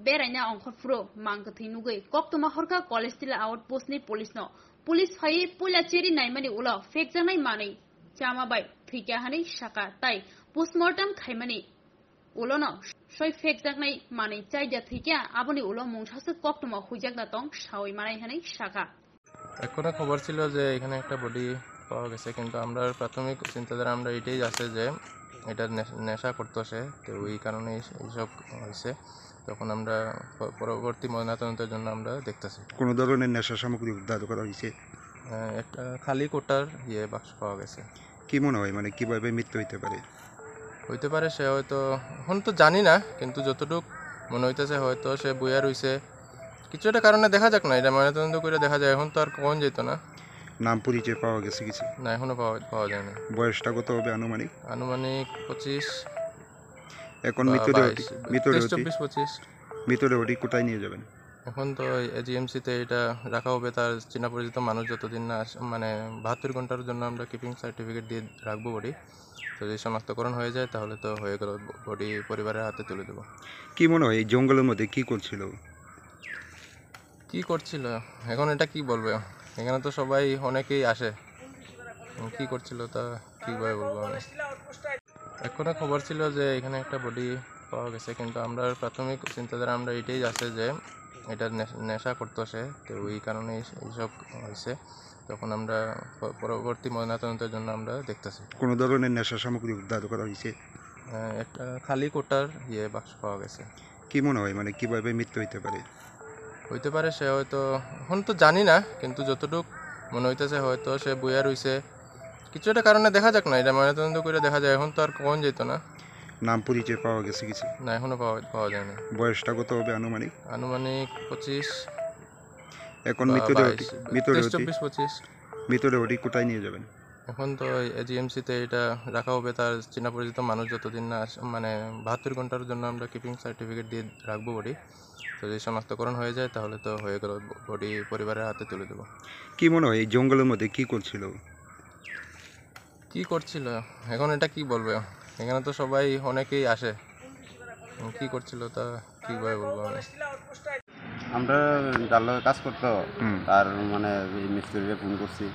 beraina ongkhor phuru mang kwthwi nugwi koktwma horkha College Tila Outpost ni police no. Police phaiwi puila cheri naimani ulo phekjaknai manwi chama bai thwikha hwnwi sakha, tai postmortem khaimani ulono soi phekjaknai manwi chaida thwikha, aboni ulo mungsaswk koktwma huijakna tong sawi manai hwnwi sakha. এখনো খবর ছিল যে এখানে একটা বডি পাওয়া গেছে, কিন্তু আমরা প্রাথমিক চিন্তাধারা আমরা এটাই আছে যে এটা নেশ-, নেশা করতো সে, তো ওই কারণে এই-, এইসব হয়েছে। তখন আমরা প-, পরবর্তী ময়নাতদন্তের জন্য আমরা দেখতেছি। কোনো ধরনের নেশা সামগ্রী উদ্ধার করা হয়েছে? আহ, একটা খালি কোটার ইয়ে বাক্স পাওয়া গেছে। কি মনে হয়, মানে, কিভাবে মৃত্যু হইতে পারে? হইতে পারে সে হয়তো, এখন তো জানি না, কিন্তু যতটুক মনে হইতেছে হয়তো সে বইয়া রইছে, কিছু একটা কারণে দেখা যাক না, এটা ময়নাতদন্ত করে দেখা যায়, এখন তো আর কখন যেত না। নাম পরিচয় পাওয়া গেছে কিছু? না, এখনো পাওয়া, পাওয়া যায় না। বয়সটা কত হবে আনুমানিক? আনুমানিক পঁচিশ এখন বা মৃতদেহটি, বাইশ, মৃতদেহটি, তেইশ, চব্বিশ, পঁচিশ। মৃতদেহটি কোথায় নিয়ে যাবেন? এখন তো এজিএমসি তে এটা রাখা হবে, তার চেনা পরিচিত মানুষ যতদিন না আস-, মানে বাহাত্তর ঘন্টার জন্য আমরা কিপিং সার্টিফিকেট দিয়ে রাখবো বডি। তো যদি শনাক্তকরণ হয়ে যায় তাহলে তো হয়ে গেল, ব-, বডি পরিবারের হাতে তুলে দেবো। কি মনে হয় এই জঙ্গলের মধ্যে কি করছিল? কি করছিল? এখন এটা কি বলবে? এখানে তো সবাই অনেকেই আসে। কি করছিল তা কিভাবে বলবো আমি? এখনো খবর ছিল যে এখানে একটা বডি পাওয়া গেছে, কিন্তু আমরা প্রাথমিক চিন্তাধারা আমরা এটাই আছে যে এটা নেশ-, নেশা করতো সে, তো ওই কারণে এই-, এইসব হয়েছে। তখন আমরা প-, পরবর্তী ময়নাতদন্তের জন্য আমরা দেখতেছি। কোনো ধরনের নেশা সামগ্রী উদ্ধার করা হয়েছে? আহ, একটা খালি কোটার ইয়ে বাক্স পাওয়া গেছে। কি মনে হয়, মানে, কিভাবে মৃত্যু হইতে পারে? হইতে পারে সে হয়তো, এখন তো জানি না, কিন্তু যতটুক মনে হইতেছে হয়তো সে বইয়া রইছে, কিছু একটা কারণে দেখা যাক না, এটা ময়নাতদন্ত করে দেখা যায়, এখন তো আর কখন যেত না। নাম পরিচয় পাওয়া গেছে কিছু? না, এখনো পাওয়া, পাওয়া যায়নি। বয়সটা কত হবে আনুমানিক? আনুমানিক পঁচিশ এখন বা মৃতদেহটি, বাইশ, মৃতদেহটি, তেইশ, চব্বিশ, পঁচিশ। মৃতদেহটি কোথায় নিয়ে যাবেন? এখন তো এজিএমসি তে এটা রাখা হবে, তার চেনা পরিচিত মানুষ যতদিন না আস-, মানে বাহাত্তর ঘন্টার জন্য আমরা কিপিং সার্টিফিকেট দিয়ে রাখবো বডি। তো যদি শনাক্তকরণ হয়ে যায় তাহলে তো হয়ে গেল, ব-, বডি পরিবারের হাতে তুলে দেবো। কি মনে হয় এই জঙ্গলের মধ্যে কি করছিল? কি করছিল? এখন এটা কি বলবে? এখানে তো সবাই অনেকেই আসে। কি করছিল তা কিভাবে বলবো আমি? আমরা যার লগে কাজ করতো, হুম। তার মানে এই মিস্ত্রিরে ফোন করছি।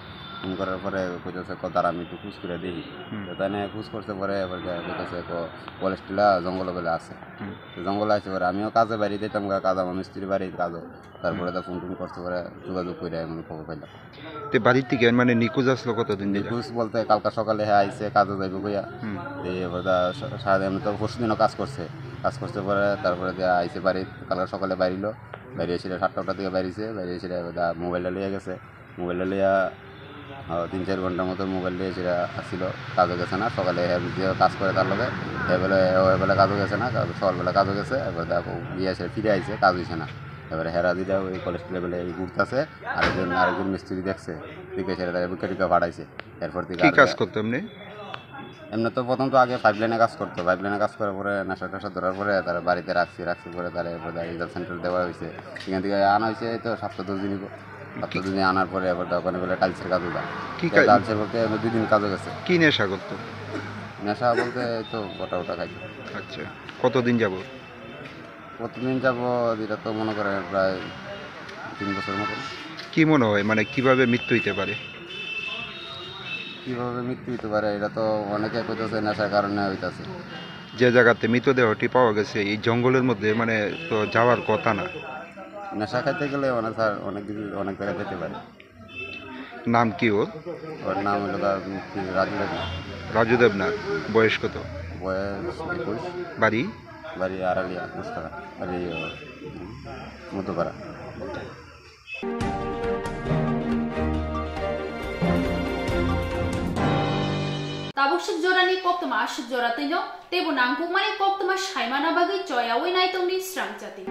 ফোন করার পরে কইতাছে, "ক দাঁড়া, আমি একটু খোঁজ করে দেখি।" হুম। তো তাই না খোঁজ করতে পরে এবার যা কইতাছে, "ক কলেজ টিলা জঙ্গল বেলা আছে।" হুম। তো জঙ্গলে আসে পরে আমিও কাজে বাইরে দিতাম গা, কাজ আমার মিস্ত্রি বাড়ি কাজও। তারপরে হুম। তো ফোন টোন করতে পরে যোগাযোগ করে এমন খবর পাইলাম। তে বাড়ির থেকে মানে নিখোঁজ আসলো কতদিন ধরে? নিখোঁজ বলতে কালকা সকালে হ্যাঁ আইছে, কাজে যাইবো কইয়া। হুম। এই এবার দা সা-, সারাদিন তো পরশু দিনও কাজ করছে। কাজ করতে পরে তারপরে যে আইছে বাড়ি, কালকা সকালে বাইরিলো। বাইরে এসে সাতটা আটটার দিকে বাইরেছে, বাইরে এসে এবার দা মোবাইলটা লইয়া গেছে। মোবাইলটা লইয়া, আহ, তিন চার ঘন্টার মতো মোবাইল লইয়া সেটা আসছিল, কাজে গেছে না। সকালে হ্যাঁ যে কাজ করে তার লগে, হ্যাঁ বলে, ও বলে কাজে গেছে না, কাজ-, সকালবেলা কাজে গেছে, এবার দেখো গিয়ে এসে ফিরে আইছে, কাজ হইছে না। এবারে হেরা দিদা ওই কলেজ লেভেলে ঘুরতেছে, আরেকজন, আরেকজন মিস্ত্রি দেখছে, দেখে সেটা তারা বুকে টুকে ফাটাইছে। এরপর থেকে কি আর কাজ করতো এমনি? এমনি তো প্রথম তো আগে পাইপ লাইনে কাজ করতো, পাইপ লাইনে কাজ করার পরে নেশা টেশা ধরার পরে তারা বাড়িতে রাখছি, রাখছি পরে তারা এরপরে রিজার্ভ সেন্টার দেওয়া হয়েছে। এখান থেকে আনা হয়েছে এই তো সপ্তাহ দশ দিনই, সপ্তাহ দশ দিন আনার পরে এবার দোকানে বলে টাইলসের কাজও যায়। কি তো কাজ? টাইলসের বলতে এবার দুই দিন কাজও গেছে। কি নেশা করতো? নেশা বলতে এই তো গোটা ওটা খাইতো। আচ্ছা, কতদিন যাবত? কতদিন যাবত? এটা তো মনে করেন প্রায় তিন বছর মতন। কি মনে হয়, মানে, কিভাবে মৃত্যু হইতে পারে? কিভাবে মৃত্যু হইতে পারে, এটা তো অনেকে কইতেছে নেশার কারণে হইতাছে। যে জায়গাতে মৃতদেহটি পাওয়া গেছে, এই জঙ্গলের মধ্যে, মানে, তো যাওয়ার কথা না। নেশা খাইতে গেলে অনেক, স্যার, অনেক কিছু, অনেক জায়গায় যেতে পারে। নাম কি ওর? ওর নাম হলো গা, উম, কি, রাজু দেবনাথ। রাজু দেবনাথ। বয়স কত? বয়স একুশ। বাড়ি? বাড়ি আড়ালিয়া, মুস্তফা, বাড়ি, উম, Madhyapara. Tabuk swk jorani koktwma aswk jora twino, teibo nangkukmani koktwma saimana bagwi choyaui naitongni srang jati.